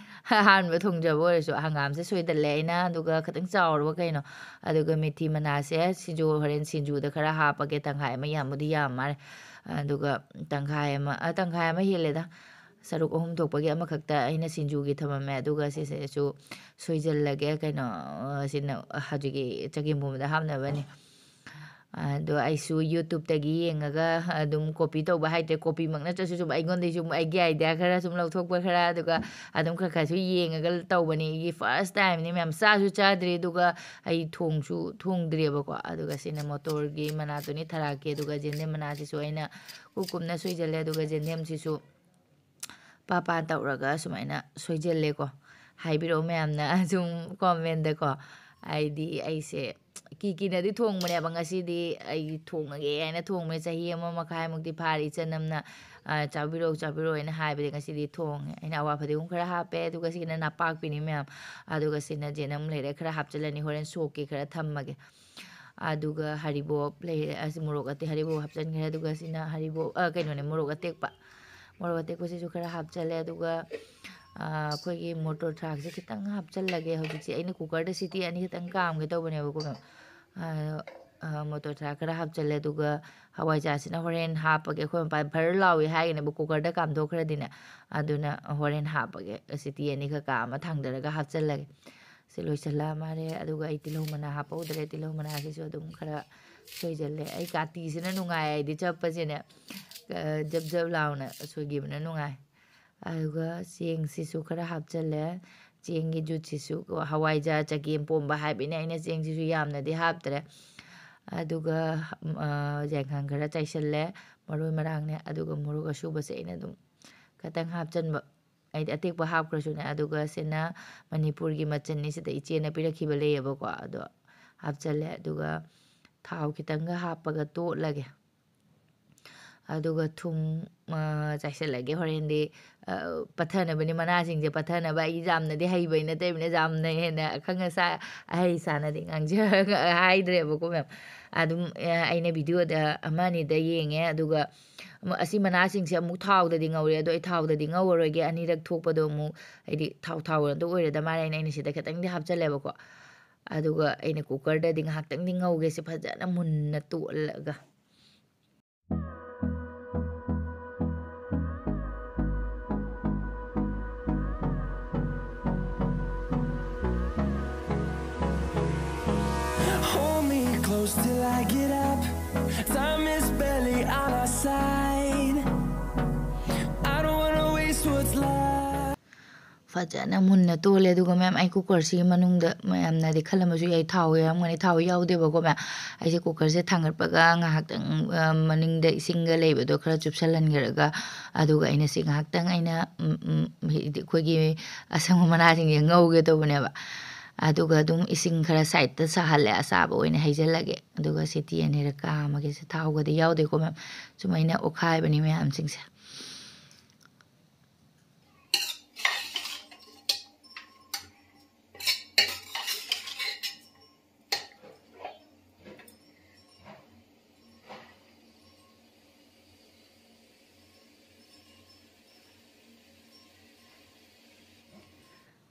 ꯑꯍꯥꯟꯕ ꯊꯣꯡꯖꯕ ꯑꯣꯏꯔꯁꯨ ꯍꯪꯒꯥꯝꯁꯦ ꯁꯣꯏꯗꯜꯂꯦ ꯑꯩꯅ, ꯑꯗꯨꯒ ꯈꯤꯇꯪ ꯆꯥꯎꯔꯕ ꯀꯩꯅꯣ꯫ ꯑꯗꯨꯒ ꯃꯦꯊꯤ ꯃꯅꯥꯁꯦ ꯁꯤꯡꯖꯨ, ꯍꯣꯔꯦꯟ ꯁꯤꯡꯖꯨꯗ ꯈꯔ ꯍꯥꯞꯄꯒꯦ꯫ ꯇꯪꯈꯥꯏ ꯑꯃ ꯌꯥꯝꯕꯨꯗꯤ ꯌꯥꯝ ꯃꯥꯜꯂꯦ꯫ ꯑꯗꯨꯒ ꯇꯪꯈꯥꯏ ꯑꯃ, ꯑ, ꯇꯪꯈꯥꯏ ꯑꯃ ꯍꯦꯜꯂꯦꯗ꯫ ꯁꯔꯨꯛ ꯑꯍꯨꯝ ꯊꯣꯛꯄꯒꯤ ꯑꯃꯈꯛꯇ ꯑꯩꯅ ꯁꯤꯡꯖꯨꯒꯤ ꯊꯝꯃꯝꯃꯦ꯫ ꯑꯗꯨꯒ ꯁꯤꯁꯤꯁꯨ ꯁꯣꯏꯖꯜꯂꯒꯦ꯫ ꯀꯩꯅꯣ, ꯑ, ꯁꯤꯅ ꯍꯧꯖꯤꯛꯀꯤ ꯆꯒꯦꯝ ꯄꯣꯝꯕꯗ ꯍꯥꯞꯅꯕꯅꯤ꯫ ꯑꯗꯣ ꯑꯩꯁꯨ YouTubeꯇꯒꯤ ꯌꯦꯡꯉꯒ ꯑꯗꯨꯝ copy ꯇꯧꯕ ꯍꯩꯇ꯭ꯔꯦ꯫ Copyꯃꯛ ꯅꯠꯇ꯭ꯔꯁꯨ ꯁꯨꯝ ꯑꯩꯉꯣꯟꯗꯒꯤ ꯁꯨꯝ ꯑꯩꯒꯤ idea ꯈꯔ ꯁꯨꯝ ꯂꯧꯊꯣꯛꯄ ꯈꯔ, ꯑꯗꯨꯒ ꯑꯗꯨꯝ ꯈꯔ ꯈꯔꯁꯨ ꯌꯦꯡꯉꯒ ꯇꯧꯕꯅꯤ꯫ ꯑꯩꯒꯤ first timeꯅꯤ ꯃꯌꯥꯝ, ꯆꯥꯁꯨ ꯆꯥꯗ꯭ꯔꯤ, ꯑꯗꯨꯒ ꯑꯩ ꯊꯣꯡꯁꯨ ꯊꯣꯡꯗ꯭ꯔꯤꯑꯕꯀꯣ꯫ ꯑꯗꯨꯒ ꯁꯤꯅ ꯃꯣꯇꯣꯔꯒꯤ ꯃꯅꯥꯗꯨꯅꯤ ꯊꯔꯥꯛꯀꯤ, ꯑꯗꯨꯒ ꯖꯦꯟꯗꯦꯝ ꯃꯅꯥꯁꯤꯁꯨ ꯑꯩꯅ ꯀꯨꯞ ꯀꯨꯞꯅ ꯁꯣꯏꯖꯜꯂꯦ꯫ ꯑꯗꯨꯒ ꯖꯦꯟꯗꯦꯝꯁꯤꯁꯨ ꯄꯥ ꯄꯥ ꯇꯧꯔꯒ ꯁꯨꯃꯥꯏꯅ ꯁꯣꯏꯖꯜꯂꯦꯀꯣ꯫ ꯍꯥꯏꯕꯤꯔꯛꯑꯣ ꯃꯌꯥꯝꯅ ꯁꯨꯝ comment ꯀꯣ꯫ ꯍꯥꯏꯗꯤ ꯑꯩꯁꯦ ꯀꯤ ꯀꯤꯅꯗꯤ ꯊꯣꯡꯕꯅꯦꯕ꯫ "ꯉꯁꯤꯗꯤ ꯑꯩ ꯊꯣꯡꯉꯒꯦ" ꯍꯥꯏꯅ ꯊꯣꯡꯕꯅꯦ꯫ ꯆꯍꯤ ꯑꯃ ꯃꯈꯥꯏꯃꯨꯛꯇꯤ ꯐꯥꯔꯦ ꯏꯆꯟ ꯑꯃꯅ, ꯑ, "ꯆꯥꯕꯤꯔꯛꯑꯣ, ꯆꯥꯕꯤꯔꯛꯑꯣ" ꯍꯥꯏꯅ ꯍꯥꯏꯕꯗꯤ ꯉꯁꯤꯗꯤ ꯊꯣꯡꯉꯦ꯫ ꯑꯩꯅ ꯑꯋꯥ ꯐꯗꯤꯒꯣꯝ ꯈꯔ ꯍꯥꯞꯄꯦ, ꯑꯗꯨꯒ ꯁꯤꯒꯤꯅ ꯅꯄꯥꯛꯄꯤꯅꯤ ꯃꯌꯥꯝ, ꯑꯗꯨꯒ ꯁꯤꯅ ꯖꯦꯅꯝ ꯂꯩꯔꯦ, ꯈꯔ ꯍꯥꯞꯆꯤꯜꯂꯅꯤ, ꯍꯣꯔꯦꯟ ꯁꯣꯛꯀꯦ ꯈꯔ ꯊꯝꯃꯒꯦ꯫ ꯑꯗꯨꯒ ꯍꯔꯤꯕꯣꯞ ꯂꯩꯔꯦ, ꯑꯁꯤ ꯃꯣꯔꯣꯛ ꯑꯇꯦꯛ, ꯍꯔꯤꯕꯣꯞ ꯍꯥꯞꯆꯤꯟꯈ꯭ꯔꯦ꯫ ꯑꯗꯨꯒ ꯁꯤꯅ ꯍꯔꯤꯕꯣꯞ, ꯑ, ꯀꯩꯅꯣꯅꯦ, ꯃꯣꯔꯣꯛ ꯑꯇꯦꯛꯄ, ꯃꯣꯔꯣꯛ ꯑꯇꯦꯛꯄꯁꯤꯁꯨ ꯈꯔ ꯍꯥꯞꯆꯜꯂꯦ꯫ ꯑꯗꯨꯒ, ꯑ, ꯑꯩꯈꯣꯏꯒꯤ ꯃꯣꯇꯣꯔ ꯊ꯭ꯔꯥꯛꯁꯦ ꯈꯤꯇꯪ ꯍꯥꯞꯆꯜꯂꯒꯦ꯫ ꯍꯧꯖꯤꯛꯁꯦ ꯑꯩꯅ ꯀꯨꯀꯔꯗ ꯁꯤꯇꯤ ꯑꯅꯤ ꯈꯛꯇꯪ ꯀꯥꯝꯒꯦ ꯇꯧꯕꯅꯦꯕꯀꯣ, ꯃꯦꯝ꯫ ꯑ, ꯑ, ꯃꯣꯇꯣꯔ ꯊ꯭ꯔꯥꯛ ꯈꯔ ꯍꯥꯞꯆꯜꯂꯦ꯫ ꯑꯗꯨꯒ ꯍꯋꯥꯏꯖꯥꯔꯁꯤꯅ ꯍꯣꯔꯦꯟ ꯍꯥꯞꯄꯒꯦ꯫ ꯑꯩꯈꯣꯏ ꯃꯄꯥꯟ ꯐꯔ ꯂꯥꯎꯏ ꯍꯥꯏꯒꯅꯦꯕ, ꯀꯨꯀꯔꯗ ꯀꯥꯝꯊꯣꯛꯈ꯭ꯔꯗꯤꯅꯦ꯫ ꯑꯗꯨꯅ ꯍꯣꯔꯦꯟ ꯍꯥꯞꯄꯒꯦ, ꯁꯤꯇꯤ ꯑꯅꯤꯈꯛ ꯀꯥꯝꯃ ꯊꯥꯡꯗꯔꯒ ꯍꯥꯞꯆꯜꯂꯒꯦ꯫ ꯁꯤ ꯂꯣꯏꯁꯜꯂꯛꯑ ꯃꯥꯜꯂꯦ꯫ ꯑꯗꯨꯒ ꯑꯩ ꯇꯤꯜꯍꯧ ꯃꯅꯥ ꯍꯥꯞꯄꯧꯗ꯭ꯔꯦ꯫ ꯇꯤꯜꯍꯧ ꯃꯅꯥꯁꯤꯁꯨ ꯑꯗꯨꯝ ꯈꯔ ꯁꯣꯏꯖꯜꯂꯦ꯫ ꯑꯩ ꯀꯥꯇꯤꯁꯤꯅ ꯅꯨꯡꯉꯥꯏ, ꯍꯥꯏꯗꯤ ꯆꯞꯄꯁꯤꯅꯦ, ꯑ, ꯖꯕ ꯖꯕ ꯂꯥꯎꯅ ꯁꯣꯏꯈꯤꯕꯅ ꯅꯨꯡꯉꯥꯏ꯫ ꯑꯗꯨꯒ ꯆꯦꯡꯁꯤꯁꯨ ꯈꯔ ꯍꯥꯞꯆꯜꯂꯦ꯫ ꯆꯦꯡꯒꯤ ꯖꯨꯠꯁꯤꯁꯨ ꯀꯣ, ꯍꯋꯥꯏꯖꯥꯔ ꯆꯒꯦꯝ ꯄꯣꯝꯕ ꯍꯥꯏꯕꯅꯤꯅ ꯑꯩꯅ ꯆꯦꯡꯁꯤꯁꯨ ꯌꯥꯝꯅꯗꯤ ꯍꯥꯞꯇ꯭ꯔꯦ꯫ ꯑꯗꯨꯒ, ꯑ, ꯌꯥꯏꯉꯪ ꯈꯔ ꯆꯥꯏꯁꯜꯂꯦ, ꯃꯔꯣꯏ ꯃꯔꯥꯡꯅꯦ꯫ ꯑꯗꯨꯒ ꯃꯣꯔꯣꯛ ꯑꯁꯨꯕꯁꯦ ꯑꯩꯅ ꯑꯗꯨꯝ ꯈꯇꯪ ꯍꯥꯞꯆꯟꯕ, ꯍꯥꯏꯗꯤ ꯑꯇꯦꯛꯄ ꯍꯥꯞꯈ꯭ꯔꯁꯨꯅꯦ꯫ ꯑꯗꯨꯒ ꯁꯤꯅ ꯃꯅꯤꯄꯨꯔꯒꯤ ꯃꯆꯜꯅꯤ, ꯁꯤꯗ ꯏꯆꯦꯅ ꯄꯤꯔꯛꯈꯤꯕ ꯂꯩꯌꯦꯕꯀꯣ, ꯑꯗꯣ ꯍꯥꯞꯆꯜꯂꯦ꯫ ꯑꯗꯨꯒ ꯊꯥꯎ ꯈꯤꯇꯪꯒ ꯍꯥꯞꯄꯒ ꯇꯣꯠꯂꯒꯦ꯫ ꯑꯗꯨꯒ ꯊꯨꯝ, ꯑ, ꯆꯥꯏꯁꯤꯜꯂꯒꯦ꯫ ꯍꯣꯔꯦꯟꯗꯤ, ꯑ, ꯄꯠꯊꯅꯕꯅꯤ, ꯃꯅꯥꯁꯤꯡꯁꯦ ꯄꯠꯊꯅꯕ꯫ ꯑꯩ ꯌꯥꯝꯅꯗꯤ ꯍꯩꯕꯩ ꯅꯠꯇꯕꯅꯤꯅ, ꯌꯥꯝꯅ ꯍꯦꯟꯅ ꯑꯈꯪ ꯑꯁꯥ, ꯑꯍꯩ ꯁꯥꯅꯗꯤ ꯉꯥꯡꯖ-, ꯍꯥꯏꯗ꯭ꯔꯦꯕꯀꯣ, ꯃꯦꯝ꯫ ꯑꯗꯨꯝ, ꯑ, ꯑꯩꯅ ꯚꯤꯗꯤꯑꯣꯗ ꯑꯃ ꯑꯅꯤꯗ ꯌꯦꯡꯉꯦ꯫ ꯑꯗꯨꯒ ꯑꯃ-, ꯑꯁꯤ ꯃꯅꯥꯁꯤꯡꯁꯦ ꯑꯃꯨꯛ ꯊꯥꯎꯗꯗꯤ ꯉꯧꯔꯦ, ꯑꯗꯣ ꯑꯩ ꯊꯥꯎꯗꯗꯤ ꯉꯧꯔꯔꯣꯏꯒꯦ꯫ ꯑꯅꯤꯔꯛ ꯊꯣꯛꯄꯗꯣ ꯑꯃꯨꯛ, ꯍꯥꯏꯗꯤ ꯊꯥꯎ ꯊꯥꯎ ꯑꯗꯨ ꯑꯣꯏꯔꯗ ꯃꯥꯜꯂꯦ꯫ ꯑꯩꯅ, ꯑꯩꯅ ꯁꯤꯗ ꯈꯤꯇꯪꯗꯤ ꯍꯥꯞꯆꯜꯂꯦꯕꯀꯣ꯫ ꯑꯗꯨꯒ ꯑꯩꯅ ꯀꯨꯀꯔꯗꯗꯤ ꯉꯥꯏꯍꯥꯛꯇꯪꯗꯤ ꯉꯧꯒꯦ, ꯁꯤ ꯐꯖꯅ ꯃꯨꯟꯅ ꯇꯣꯠꯂꯒ꯫ Hold me close till I get up. Time is barely on our side. I don't wanna waste what's left. ꯐꯖꯅ ꯃꯨꯟꯅ ꯇꯣꯜꯂꯦ꯫ ꯑꯗꯨꯒ ꯃꯌꯥꯝ, ꯑꯩ ꯀꯨꯀꯔꯁꯤꯒꯤ ꯃꯅꯨꯡꯗ, ꯃꯌꯥꯝꯅꯗꯤ ꯈꯜꯂꯝꯕꯁꯨ ꯌꯥꯏ, ꯊꯥꯎ ꯌꯥꯎꯔꯝꯒꯅꯤ, ꯊꯥꯎ ꯌꯥꯎꯗꯦꯕꯀꯣ ꯃꯌꯥꯝ꯫ ꯑꯩꯁꯦ ꯀꯨꯀꯔꯁꯦ ꯊꯥꯡꯒꯠꯄꯒ ꯉꯥꯏꯍꯥꯛꯇꯪ, ꯑ, ꯃꯅꯤꯡꯗ ꯏꯁꯤꯡꯒ ꯂꯩꯕꯗꯣ ꯈꯔ ꯆꯨꯞꯁꯜꯍꯟꯈ꯭ꯔꯒ, ꯑꯗꯨꯒ ꯑꯩꯅ ꯁꯤ ꯉꯥꯏꯍꯥꯛꯇꯪ ꯑꯩꯅ, ꯎꯝ, ꯎꯝ, ꯍꯥꯏꯗꯤ ꯑꯩꯈꯣꯏꯒꯤ ꯑꯁꯪꯕ ꯃꯅꯥꯁꯤꯡꯁꯦ ꯉꯧꯒꯦ ꯇꯧꯕꯅꯦꯕ꯫ ꯑꯗꯨꯒ ꯑꯗꯨꯝ ꯏꯁꯤꯡ ꯈꯔ ꯁꯥꯏꯠꯇ ꯁꯥꯍꯜꯂꯦ, ꯑꯁꯥꯕ ꯑꯣꯏꯅ ꯍꯩꯖꯤꯜꯂꯒꯦ꯫ ꯑꯗꯨꯒ ꯁꯤꯇꯤ ꯑꯅꯤꯔꯛ ꯀꯥꯝꯃꯒꯦ꯫ ꯁꯤ ꯊꯥꯎꯒꯗꯤ ꯌꯥꯎꯗꯦꯀꯣ ꯃꯌꯥꯝ, ꯁꯨꯃꯥꯏꯅ ꯑꯣꯠꯈꯥꯏꯕꯅꯤ ꯃꯌꯥꯝꯁꯤꯡꯁꯦ꯫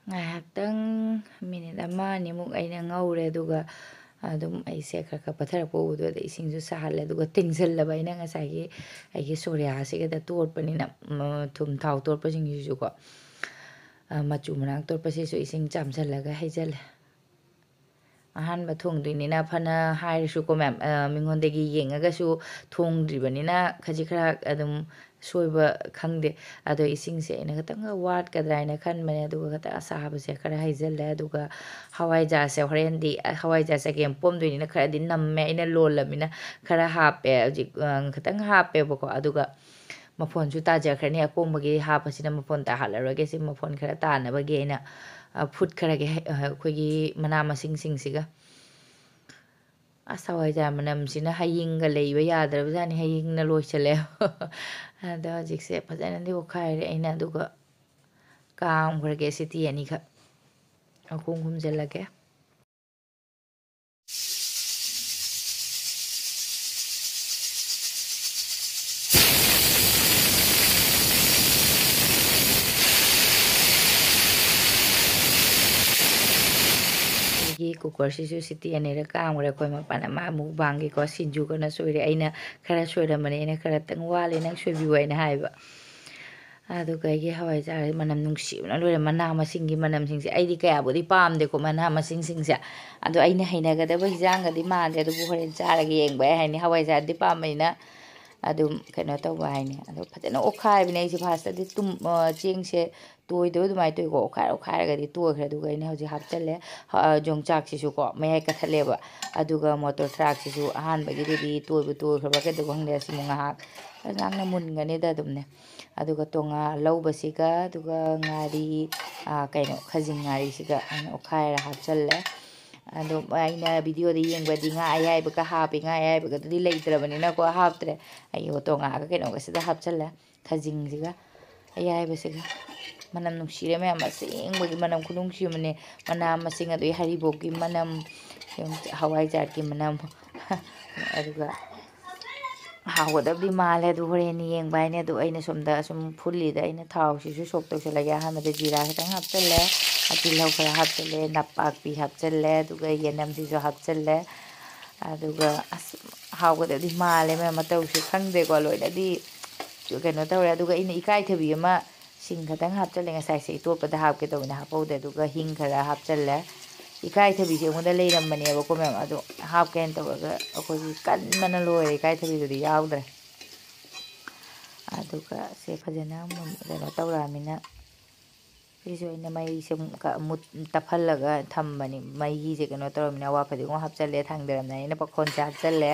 ꯉꯥꯏꯍꯥꯛꯇꯪ ꯃꯤꯅꯤꯠ ꯑꯃ ꯑꯅꯤꯃꯨꯛ ꯑꯩꯅ ꯉꯧꯔꯦ꯫ ꯑꯗꯨꯒ ꯑꯗꯨꯝ ꯑꯩꯁꯦ ꯈꯔ ꯈꯔ ꯄꯠꯊꯔꯛꯄ ꯎꯕꯗꯣ, ꯑꯗ ꯏꯁꯤꯡꯁꯨ ꯁꯥꯍꯜꯂꯦ꯫ ꯑꯗꯨꯒ ꯇꯤꯡꯁꯤꯜꯂꯕ ꯑꯩꯅ ꯉꯁꯥꯏꯒꯤ ꯑꯩꯒꯤ ꯁꯣꯔꯤꯌꯥꯁꯤꯒꯗ ꯇꯣꯠꯄꯅꯤꯅ, ꯎꯝ, ꯊꯨꯝ ꯊꯥꯎ ꯇꯣꯠꯄꯁꯤꯡꯁꯤꯁꯨꯀꯣ, ꯑ, ꯃꯆꯨ ꯃꯔꯥꯡ ꯇꯣꯠꯄꯁꯤꯁꯨ ꯏꯁꯤꯡ ꯆꯥꯝꯁꯤꯜꯂꯒ ꯍꯩꯖꯤꯜꯂꯦ꯫ ꯑꯍꯥꯟꯕ ꯊꯣꯡꯗꯣꯏꯅꯤꯅ ꯐꯅ ꯍꯥꯏꯔꯁꯨꯀꯣ ꯃꯌꯥꯝ, ꯑ, ꯃꯤꯉꯣꯟꯗꯒꯤ ꯌꯦꯡꯉꯒꯁꯨ ꯊꯣꯡꯗ꯭ꯔꯤꯕꯅꯤꯅ ꯈꯖꯤꯛ ꯈꯔ ꯑꯗꯨꯝ ꯁꯣꯏꯕ ꯈꯪꯗꯦ꯫ ꯑꯗꯣ ꯏꯁꯤꯡꯁꯦ ꯑꯩꯅ ꯈꯤꯇꯪꯒ ꯋꯥꯠꯀꯗ꯭ꯔꯥ ꯍꯥꯏꯅ ꯈꯟꯕꯅꯦ꯫ ꯑꯗꯨꯒ ꯈꯤꯇꯪ ꯑꯁꯥꯕꯁꯦ ꯈꯔ ꯍꯩꯖꯤꯜꯂꯦ꯫ ꯑꯗꯨꯒ ꯍꯋꯥꯏꯖꯥꯔꯁꯦ ꯍꯣꯔꯦꯟꯗꯤ, ꯑ, ꯍꯋꯥꯏꯖꯥꯔ ꯆꯒꯦꯝ ꯄꯣꯝꯗꯣꯏꯅꯤꯅ ꯈꯔꯗꯤ ꯅꯝꯃꯦ꯫ ꯑꯩꯅ ꯂꯣꯜꯂꯃꯤꯅ ꯈꯔ ꯍꯥꯞꯄꯦ ꯍꯧꯖꯤꯛ, ꯑ, ꯈꯤꯇꯪ ꯍꯥꯞꯄꯦꯕꯀꯣ꯫ ꯑꯗꯨꯒ ꯃꯐꯣꯟꯁꯨ ꯇꯥꯖꯈ꯭ꯔꯅꯤ꯫ ꯑꯀꯣꯝꯕꯒꯤ ꯍꯥꯞꯄꯁꯤꯅ ꯃꯐꯣꯟ ꯇꯥꯍꯜꯂꯔꯣꯏꯒꯦ꯫ ꯁꯤ ꯃꯐꯣꯟ ꯈꯔ ꯇꯥꯅꯕꯒꯤ ꯑꯩꯅ, ꯑ, ꯐꯨꯠꯈ꯭ꯔꯒꯦ, ꯍ-, ꯑ, ꯑꯩꯈꯣꯏꯒꯤ ꯃꯅꯥ ꯃꯁꯤꯡꯁꯤꯡꯁꯤꯒ꯫ ꯑꯁ, ꯍꯋꯥꯏꯖꯥꯔ ꯃꯅꯝꯁꯤꯅ ꯍꯌꯤꯡꯒ ꯂꯩꯕ ꯌꯥꯗ꯭ꯔꯕꯖꯥꯠꯅꯤ꯫ ꯍꯌꯤꯡꯅ ꯂꯣꯏꯁꯤꯜꯂꯦ꯫ ꯑꯗꯣ ꯍꯧꯖꯤꯛꯁꯦ ꯐꯖꯅꯗꯤ ꯑꯣꯠꯈꯥꯏꯔꯦ ꯑꯩꯅ, ꯑꯗꯨꯒ ꯀꯥꯝꯈ꯭ꯔꯒꯦ ꯁꯤꯇꯤ ꯑꯅꯤꯈꯛ꯫ ꯃꯈꯨꯝ ꯈꯨꯝꯖꯤꯜꯂꯒꯦ꯫ ꯑꯩꯒꯤ ꯀꯨꯀꯔꯁꯤꯁꯨ ꯁꯤꯇꯤ ꯑꯅꯤꯔꯛ ꯀꯥꯝꯈ꯭ꯔꯦ꯫ ꯑꯩꯈꯣꯏ ꯃꯄꯥꯟ ꯑꯃ ꯑꯃꯨꯛ ꯕꯥꯡꯒꯦꯀꯣ꯫ ꯁꯤꯡꯖꯨ ꯀꯟꯅ ꯁꯣꯏꯔꯦ꯫ ꯑꯩꯅ ꯈꯔ ꯁꯣꯏꯔꯝꯕꯅꯦ꯫ ꯑꯩꯅ ꯈꯔꯇꯪ ꯋꯥꯠꯂꯦ, ꯅꯪ ꯁꯣꯏꯕꯤꯌꯨ ꯍꯥꯏꯅ ꯍꯥꯏꯕ꯫ ꯑꯗꯨꯒ ꯑꯩꯒꯤ ꯍꯋꯥꯏꯖꯥꯔ ꯃꯅꯝ ꯅꯨꯡꯁꯤꯕꯅ ꯂꯣꯏꯔꯦ꯫ ꯃꯅꯥ ꯃꯁꯤꯡꯒꯤ ꯃꯅꯝꯁꯤꯡꯁꯦ ꯑꯩꯗꯤ ꯀꯌꯥꯕꯨꯗꯤ ꯄꯥꯝꯗꯦꯀꯣ, ꯃꯅꯥ ꯃꯁꯤꯡꯁꯤꯡꯁꯦ꯫ ꯑꯗꯣ ꯑꯩꯅ ꯍꯩꯅꯒꯗꯕ ꯍꯤꯟꯖꯥꯡꯒꯗꯤ ꯃꯥꯟꯗꯦ, ꯑꯗꯨꯕꯨ ꯍꯣꯔꯦꯟ ꯆꯥꯔꯒ ꯌꯦꯡꯕ ꯌꯥꯏ ꯍꯥꯏꯅꯤ꯫ ꯍꯋꯥꯏꯖꯥꯔꯗꯤ ꯄꯥꯝꯕꯅꯤꯅ ꯑꯗꯨꯝ ꯀꯩꯅꯣ ꯇꯧꯕ ꯍꯥꯏꯅꯤ꯫ ꯑꯗꯣ ꯐꯖꯅ ꯑꯣꯠꯈꯥꯏꯕꯅꯦ ꯑꯩꯁꯦ꯫ ꯐꯥꯔꯁꯇꯗꯤ ꯇꯨꯝ-, ꯑ, ꯆꯦꯡꯁꯦ ꯇꯣꯏꯗꯕ ꯑꯗꯨꯃꯥꯏꯅ ꯇꯧꯏꯀꯣ, ꯑꯣꯠꯈꯥꯏꯔ ꯑꯣꯠꯈꯥꯏꯔꯒꯗꯤ ꯇꯣꯏꯈ꯭ꯔꯦ꯫ ꯑꯗꯨꯒ ꯑꯩꯅ ꯍꯧꯖꯤꯛ ꯍꯥꯞꯆꯜꯂꯦ꯫ ꯑ, ꯌꯣꯡꯆꯥꯛꯁꯤꯁꯨꯀꯣ ꯃꯌꯥꯏ ꯀꯠꯊꯠꯂꯦꯕ꯫ ꯑꯗꯨꯒ ꯃꯣꯇꯣꯔ ꯊ꯭ꯔꯥꯛꯁꯤꯁꯨ ꯑꯍꯥꯟꯕꯒꯤꯗꯨꯗꯤ ꯇꯣꯏꯕꯨ ꯇꯣꯏꯈ꯭ꯔꯕ ꯀꯩꯗꯧꯕ ꯈꯪꯗꯦ, ꯑꯁꯤꯃꯨꯛ ꯉꯥꯏꯍꯥꯛ ꯉꯥꯡꯅ ꯃꯨꯟꯒꯅꯤꯗ ꯑꯗꯨꯝꯅꯦ꯫ ꯑꯗꯨꯒ ꯇꯣꯉꯥ ꯂꯧꯕꯁꯤꯒ, ꯑꯗꯨꯒ ꯉꯥꯔꯤ, ꯑ, ꯀꯩꯅꯣ, ꯈꯖꯤꯡ ꯉꯥꯔꯤꯁꯤꯒ ꯑꯩꯅ ꯑꯣꯠꯈꯥꯏꯔ ꯍꯥꯞꯆꯜꯂꯦ꯫ ꯑꯗꯣ ꯑꯩꯅ ꯚꯤꯗꯤꯑꯣꯗ ꯌꯦꯡꯕꯗꯤ ꯉꯥ ꯑꯌꯥꯏꯕꯒ ꯍꯥꯞꯄꯤ꯫ ꯉꯥ ꯑꯌꯥꯏꯕꯒꯗꯨꯗꯤ ꯂꯩꯇ꯭ꯔꯕꯅꯤꯅꯀꯣ ꯍꯥꯞꯇ꯭ꯔꯦ꯫ ꯑꯩ ꯇꯣꯉꯥꯒ ꯀꯩꯅꯣꯒꯁꯤꯗ ꯍꯥꯞꯆꯜꯂꯦ, ꯈꯖꯤꯡꯁꯤꯒ ꯑꯌꯥꯏꯕꯁꯤꯒ꯫ ꯃꯅꯝ ꯅꯨꯡꯁꯤꯔꯦ ꯃꯌꯥꯝ, ꯑꯁꯦꯡꯕꯒꯤ ꯃꯅꯝ ꯈꯨꯅꯨꯡꯁꯤ ꯑꯃꯅꯦ꯫ ꯃꯅꯥ ꯃꯁꯤꯡ, ꯑꯗꯨꯗꯒꯤ ꯍꯔꯤꯕꯣꯞꯀꯤ ꯃꯅꯝ, ꯍꯋꯥꯏꯖꯥꯔꯒꯤ ꯃꯅꯝ꯫ ꯑꯗꯨꯒ ꯍꯥꯎꯒꯗꯕꯗꯤ ꯃꯥꯜꯂꯦ꯫ ꯑꯗꯨ ꯍꯣꯔꯦꯟ ꯌꯦꯡꯕ ꯍꯥꯏꯅꯦ꯫ ꯑꯗꯨ ꯑꯩꯅ ꯁꯣꯝꯗ ꯁꯨꯝ ꯐꯨꯜꯂꯤꯗ ꯑꯩꯅ ꯊꯥꯎꯁꯤꯁꯨ ꯁꯣꯛ ꯇꯧꯁꯜꯂꯒꯦ꯫ ꯑꯍꯥꯟꯕꯗ ꯖꯤꯔꯥ ꯈꯤꯇꯪ ꯍꯥꯞꯆꯜꯂꯦ, ꯇꯤꯜꯍꯧ ꯈꯔ ꯍꯥꯞꯆꯜꯂꯦ, ꯅꯄꯥꯛꯄꯤ ꯍꯥꯞꯆꯜꯂꯦ, ꯑꯗꯨꯒ ꯌꯦꯅꯝꯁꯤꯁꯨ ꯍꯥꯞꯆꯜꯂꯦ꯫ ꯑꯗꯨꯒ ꯑꯁ, ꯍꯥꯎꯒꯗꯕꯗꯤ ꯃꯥꯜꯂꯦ ꯃꯌꯥꯝ, ꯃꯇꯧꯁꯦ ꯈꯪꯗꯦꯀꯣ, ꯂꯣꯏꯅꯗꯤ ꯀꯩꯅꯣ ꯇꯧꯔꯦ꯫ ꯑꯗꯨꯒ ꯑꯩꯅ ꯏꯀꯥꯏꯊꯕꯤ ꯑꯃ ꯁꯤꯡ ꯈꯛꯇꯪ ꯍꯥꯞꯆꯜꯂꯦ꯫ ꯉꯁꯥꯏꯁꯦ ꯏꯇꯣꯠꯄꯗ ꯍꯥꯞꯀꯦ ꯇꯧꯕꯅꯦ, ꯍꯥꯞꯍꯧꯗꯦ꯫ ꯑꯗꯨꯒ ꯍꯤꯡ ꯈꯔ ꯍꯥꯞꯆꯜꯂꯦ꯫ ꯏꯀꯥꯏꯊꯕꯤꯁꯦ ꯑꯩꯉꯣꯟꯗ ꯂꯩꯔꯝꯕꯅꯦꯕꯀꯣ ꯃꯌꯥꯝ, ꯑꯗꯣ ꯍꯥꯞꯀꯦꯅ ꯇꯧꯔꯒ ꯑꯩꯈꯣꯏꯒꯤ ꯀꯟꯕꯅ ꯂꯣꯏꯔꯦ, ꯏꯀꯥꯏꯊꯕꯤꯗꯨꯗꯤ ꯌꯥꯎꯗ꯭ꯔꯦ꯫ ꯑꯗꯨꯒ ꯁꯦ ꯐꯖꯅ ꯃꯨꯟ-, ꯀꯩꯅꯣ ꯇꯧꯔꯛꯑꯃꯤꯅ, ꯁꯤꯁꯨ ꯑꯩꯅ ꯃꯩꯁꯦ ꯑꯃꯨꯛ ꯀ-, ꯃꯨꯠ-, ꯇꯞꯍꯜꯂꯒ ꯊꯝꯕꯅꯤ꯫ ꯃꯩꯒꯤꯁꯦ ꯀꯩꯅꯣ ꯇꯧꯔꯝꯃꯤꯅ, ꯑꯋꯥ ꯐꯗꯤꯒꯣꯝ ꯍꯥꯞꯆꯜꯂꯦ, ꯊꯥꯡꯗꯔꯝꯗꯥꯏ ꯑꯩꯅ ꯄꯥꯈꯣꯟꯁꯦ ꯍꯥꯞꯆꯜꯂꯦ꯫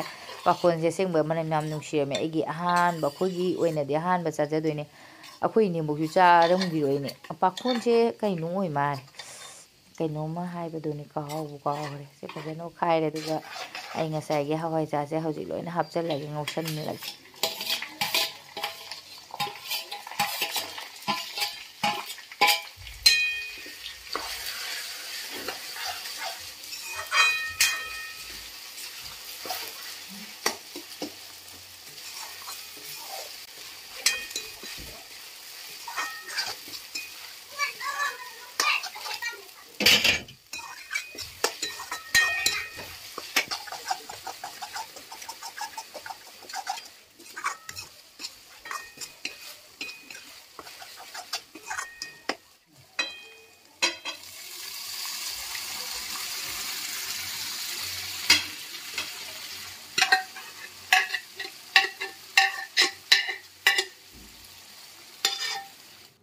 ꯄꯥꯈꯣꯟꯁꯦ ꯑꯁꯦꯡꯕ ꯃꯅꯝ ꯌꯥꯝ ꯅꯨꯡꯁꯤꯔꯝꯃꯦ꯫ ꯑꯩꯒꯤ ꯑꯍꯥꯟꯕ, ꯑꯩꯈꯣꯏꯒꯤ ꯑꯣꯏꯅꯗꯤ ꯑꯍꯥꯟꯕ ꯆꯥꯖꯗꯣꯏꯅꯦ꯫ ꯑꯩꯈꯣꯏ ꯏꯅꯦꯝꯕꯣꯛꯁꯨ ꯆꯥꯔꯝꯈꯤꯔꯣꯏꯅꯦ꯫ ꯄꯥꯈꯣꯟꯁꯦ ꯀꯩꯅꯣ ꯑꯣꯏ ꯃꯥꯜꯂꯦ, ꯀꯩꯅꯣꯝꯃ ꯍꯥꯏꯕꯗꯨꯅꯤ, ꯀꯥꯎꯕꯨ ꯀꯥꯎꯈ꯭ꯔꯦ꯫ ꯁꯤ ꯐꯖꯅ ꯑꯣꯠꯈꯥꯏꯔꯦ꯫ ꯑꯗꯨꯒ ꯑꯩ ꯉꯁꯥꯏꯒꯤ ꯍꯋꯥꯏꯖꯥꯔꯁꯦ ꯍꯧꯖꯤꯛ ꯂꯣꯏꯅ ꯍꯥꯞꯆꯜꯂꯒꯦ, ꯉꯧꯁꯜꯂꯒꯦ꯫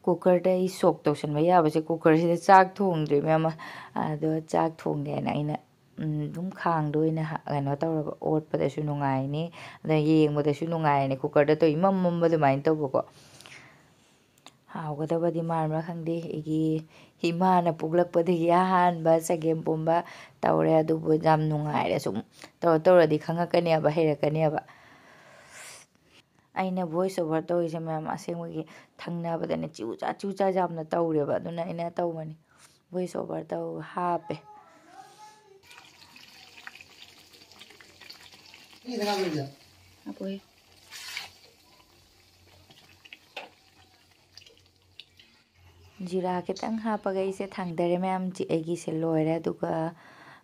ꯀꯨꯀꯔꯗ ꯑꯩ ꯁꯣꯛ ꯇꯧꯁꯟꯕ ꯌꯥꯕꯁꯦ, ꯀꯨꯀꯔꯁꯤꯗ ꯆꯥꯛ ꯊꯣꯡꯗ꯭ꯔꯤ, ꯃꯌꯥꯝ꯫ ꯑꯗꯣ ꯆꯥꯛ ꯊꯣꯡꯒꯦ ꯍꯥꯏꯅ ꯑꯩꯅ, ꯎꯝ, ꯑꯗꯨꯝ ꯈꯥꯡꯗ ꯑꯣꯏꯅ ꯍ-, ꯀꯩꯅꯣ ꯇꯧꯔꯕ, ꯑꯣꯠꯄꯗꯁꯨ ꯅꯨꯡꯉꯥꯏꯅꯤ, ꯑꯗ ꯌꯦꯡꯕꯗꯁꯨ ꯅꯨꯡꯉꯥꯏꯔꯅꯤ꯫ ꯀꯨꯀꯔꯗ ꯇꯧ ꯏꯃꯝ ꯃꯝꯕ ꯑꯗꯨꯃꯥꯏꯅ ꯇꯧꯕꯀꯣ꯫ ꯍꯥꯎꯒꯗꯕꯗꯤ ꯃꯥꯟꯕ꯭ꯔꯥ ꯈꯪꯗꯦ꯫ ꯑꯩꯒꯤ ꯏꯃꯥꯅ ꯄꯣꯛꯂꯛꯄꯗꯒꯤ ꯑꯍꯥꯟꯕ ꯆꯒꯦꯝ ꯄꯣꯝꯕ ꯇꯧꯔꯦ, ꯑꯗꯨꯕꯨ ꯌꯥꯝ ꯅꯨꯡꯉꯥꯏꯔꯦ꯫ ꯁꯨꯝ ꯇꯧꯔ ꯇꯧꯔꯗꯤ ꯈꯪꯉꯛꯀꯅꯦꯕ, ꯍꯩꯔꯛꯀꯅꯦꯕ꯫ ꯑꯩꯅ voice over ꯇꯧꯔꯤꯁꯦ, ꯃꯌꯥꯝ, ꯑꯁꯦꯡꯕꯒꯤ ꯊꯪꯅꯕꯗꯅꯦ ꯆꯤꯎ ꯆꯥ, ꯆꯤꯎ ꯆꯥ ꯌꯥꯝꯅ ꯇꯧꯔꯦꯕ, ꯑꯗꯨꯅ ꯑꯩꯅ ꯇꯧꯕꯅꯤ, voice over ꯇꯧ ꯍꯥꯞꯄꯦ꯫ ꯍꯥꯞꯄꯣꯏ꯫ ꯖꯤꯔꯥ ꯈꯤꯇꯪ ꯍꯥꯞꯄꯒ ꯑꯩꯁꯦ ꯊꯥꯡꯗꯔꯦ, ꯃꯌꯥꯝ꯫ ꯖꯤ-, ꯑꯩꯒꯤꯁꯦ ꯂꯣꯏꯔꯦ꯫ ꯑꯗꯨꯒ,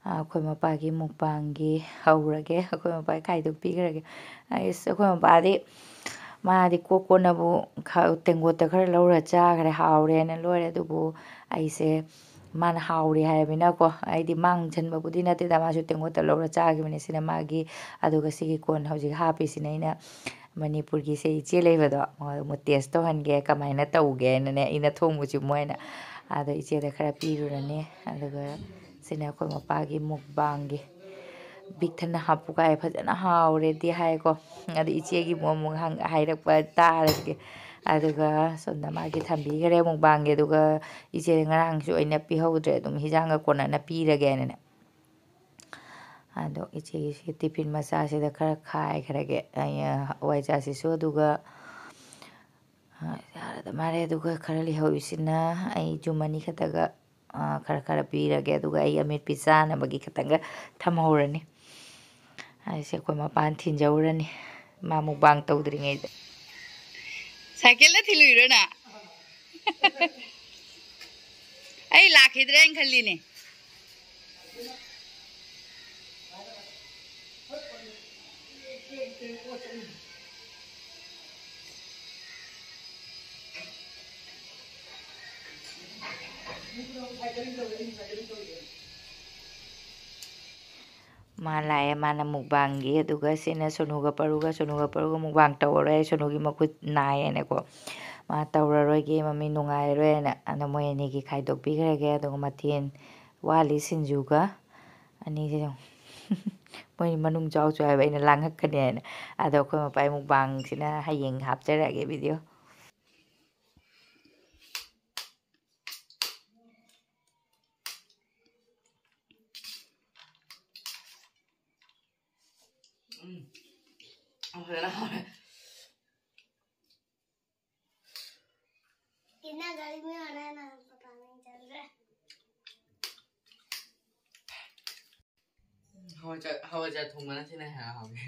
ꯑ, ꯑꯩꯈꯣꯏ ꯃꯄꯥꯒꯤ ꯃꯨꯛꯕꯥꯡꯒꯤ ꯍꯧꯔꯒꯦ꯫ ꯑꯩꯈꯣꯏ ꯃꯄꯥꯒꯤ ꯈꯥꯏꯗꯣꯛꯄꯤꯈ꯭ꯔꯒꯦ꯫ ꯑꯩꯁ, ꯑꯩꯈꯣꯏ ꯃꯄꯥꯗꯤ, ꯃꯥꯗꯤ ꯀꯣꯛ ꯀꯣꯟꯅꯕꯨ ꯈ-, ꯇꯦꯡꯀꯣꯠꯇ ꯈꯔ ꯂꯧꯔ ꯆꯥꯈ꯭ꯔꯦ, ꯍꯥꯎꯔꯦꯅ ꯂꯣꯏꯔꯦ꯫ ꯑꯗꯨꯕꯨ ꯑꯩꯁꯦ, ꯃꯥꯅ ꯍꯥꯎꯔꯦ ꯍꯥꯏꯔꯕꯅꯤꯅꯀꯣ, ꯑꯩꯗꯤ ꯃꯥꯡꯖꯟꯕꯕꯨꯗꯤ ꯅꯠꯇꯦꯗ, ꯃꯥꯁꯨ ꯇꯦꯡꯀꯣꯠꯇ ꯂꯧꯔ ꯆꯥꯈꯤꯕꯅꯤ꯫ ꯁꯤꯅ ꯃꯥꯒꯤ, ꯑꯗꯨꯒ ꯁꯤꯒꯤ ꯀꯣꯟ ꯍꯧꯖꯤꯛ ꯍꯥꯞꯄꯤꯁꯤꯅ ꯑꯩꯅ ꯃꯅꯤꯄꯨꯔꯒꯤꯁꯦ ꯏꯆꯦ ꯂꯩꯕꯗꯣ, ꯃꯉꯣꯟꯗ ꯑꯃꯨꯛ taste ꯇꯧꯍꯟꯒꯦ, ꯀꯃꯥꯏꯅ ꯇꯧꯒꯦꯅꯅꯦ, ꯑꯩꯅ ꯊꯣꯡꯕꯁꯤ ꯃꯣꯏꯅ꯫ ꯑꯗꯣ ꯏꯆꯦꯗ ꯈꯔ ꯄꯤꯔꯨꯔꯅꯤ꯫ ꯑꯗꯨꯒ ꯁꯤꯅ ꯑꯩꯈꯣꯏ ꯃꯄꯥꯒꯤ ꯃꯨꯛꯕꯥꯡꯒꯤ꯫ ꯄꯤꯛ ꯊꯟꯅ ꯍꯥꯞꯄꯨ ꯀꯥꯏ, ꯐꯖꯅ ꯍꯥꯎꯔꯦꯗꯤ ꯍꯥꯏꯀꯣ꯫ ꯑꯗꯨ ꯏꯆꯦꯒꯤ ꯑꯃꯨꯛ, ꯑꯃꯨꯛ ꯍꯪ-, ꯍꯥꯏꯔꯛꯄ ꯇꯥꯔꯒꯦ꯫ ꯑꯗꯨꯒ ꯁꯣꯝꯗ ꯃꯥꯒꯤ ꯊꯝꯕꯤꯈ꯭ꯔꯦ ꯃꯨꯛꯕꯥꯡꯒꯤ꯫ ꯑꯗꯨꯒ ꯏꯆꯦ ꯉꯔꯥꯡꯁꯨ ꯑꯩꯅ ꯄꯤꯍꯧꯗ꯭ꯔꯦ, ꯑꯗꯨꯝ ꯍꯤꯟꯖꯥꯡꯒ ꯀꯣꯟꯅꯅ ꯄꯤꯔꯒꯦꯅꯅꯦ꯫ ꯑꯗꯣ ꯏꯆꯦꯒꯤ ꯁꯤ tiffin ꯃꯆꯥꯁꯤꯗ ꯈꯔ ꯈꯥꯏꯈ꯭ꯔꯒꯦ, ꯑꯩ, ꯍꯋꯥꯏꯖꯥꯔꯁꯤꯁꯨ꯫ ꯑꯗꯨꯒ, ꯑ, ꯌꯥꯔꯗ ꯃꯥꯜꯂꯦ꯫ ꯑꯗꯨꯒ ꯈꯔ ꯂꯩꯍꯧꯔꯤꯁꯤꯅ ꯑꯩ ꯌꯨꯝ ꯑꯅꯤ ꯈꯛꯇꯒ, ꯑ, ꯈꯔ ꯈꯔ ꯄꯤꯔꯒꯦ꯫ ꯑꯗꯨꯒ ꯑꯩ ꯑꯃꯦꯠꯄꯤ ꯆꯥꯅꯕꯒꯤ ꯈꯛꯇꯪꯒ ꯊꯝꯍꯧꯔꯅꯤ꯫ ꯑꯩꯁꯦ ꯑꯩꯈꯣꯏ ꯃꯄꯥꯟ ꯊꯤꯟꯖꯧꯔꯅꯤ, ꯃꯥ ꯃꯨꯛꯕꯥꯡ ꯇꯧꯗ꯭ꯔꯤꯉꯩꯗ꯫ ꯁꯥꯏꯀꯜꯗ ꯊꯤꯜꯂꯨꯏꯔꯣ ꯅꯪ? ꯑꯩ ꯂꯥꯛꯈꯤꯗ꯭ꯔꯦꯅ ꯈꯜꯂꯤꯅꯦ꯫ ꯃꯥ ꯂꯥꯛꯑꯦ, ꯃꯥꯅ ꯃꯨꯛꯕꯥꯡꯒꯤ꯫ ꯑꯗꯨꯒ ꯁꯤꯅ ꯁꯣꯅꯨꯒ ꯄꯔꯨꯒ, ꯁꯣꯅꯨꯒ ꯄꯔꯨꯒ ꯃꯨꯛꯕꯥꯡ ꯇꯧꯔꯔꯣꯏ, ꯁꯣꯅꯨꯒꯤ ꯃꯈꯨꯠ ꯅꯥꯏꯌꯦꯅꯀꯣ꯫ ꯃꯥ ꯇꯧꯔꯔꯣꯏꯒꯦ, ꯃꯃꯤ ꯅꯨꯡꯉꯥꯏꯔꯔꯣꯏꯅ꯫ ꯑꯗꯣ ꯃꯣꯏ ꯑꯅꯤꯒꯤ ꯈꯥꯏꯗꯣꯛꯄꯤꯈ꯭ꯔꯒꯦ꯫ ꯑꯗꯨꯒ ꯃꯊꯦꯜ ꯋꯥꯠꯂꯤ, ꯁꯤꯡꯖꯨꯒ ꯑꯅꯤꯁꯦ ꯌꯦꯡꯉꯨ꯫ ꯃꯣꯏ ꯃꯅꯨꯡ ꯆꯥꯎ ꯆꯥꯎ ꯍꯥꯏꯕ, ꯑꯩꯅ ꯂꯥꯡꯉꯛꯀꯅꯤ ꯍꯥꯏꯅ꯫ ꯑꯗꯣ ꯑꯩꯈꯣꯏ ꯃꯄꯥꯏ ꯃꯨꯛꯕꯥꯡꯁꯤꯅ ꯍꯌꯦꯡ ꯍꯥꯞꯆꯔꯛꯑꯒꯦ ꯚꯤꯗꯤꯑꯣ꯫ ꯎꯝ꯫ ꯐꯖꯅ ꯍꯥꯎꯔꯦ꯫ ꯏꯟꯅ ꯒꯥꯔꯤ ꯃꯤ ꯑꯣꯏꯔꯦ ꯅꯪ ꯄꯄꯥ ꯃꯤꯡ ꯆꯟꯗ꯭ꯔꯦ꯫ ꯍꯋꯥꯏꯖꯥꯔ, ꯍꯋꯥꯏꯖꯥꯔ ꯊꯣꯡꯕꯅ ꯁꯤꯅ ꯍꯦꯟꯅ ꯍꯥꯎꯋꯦ꯫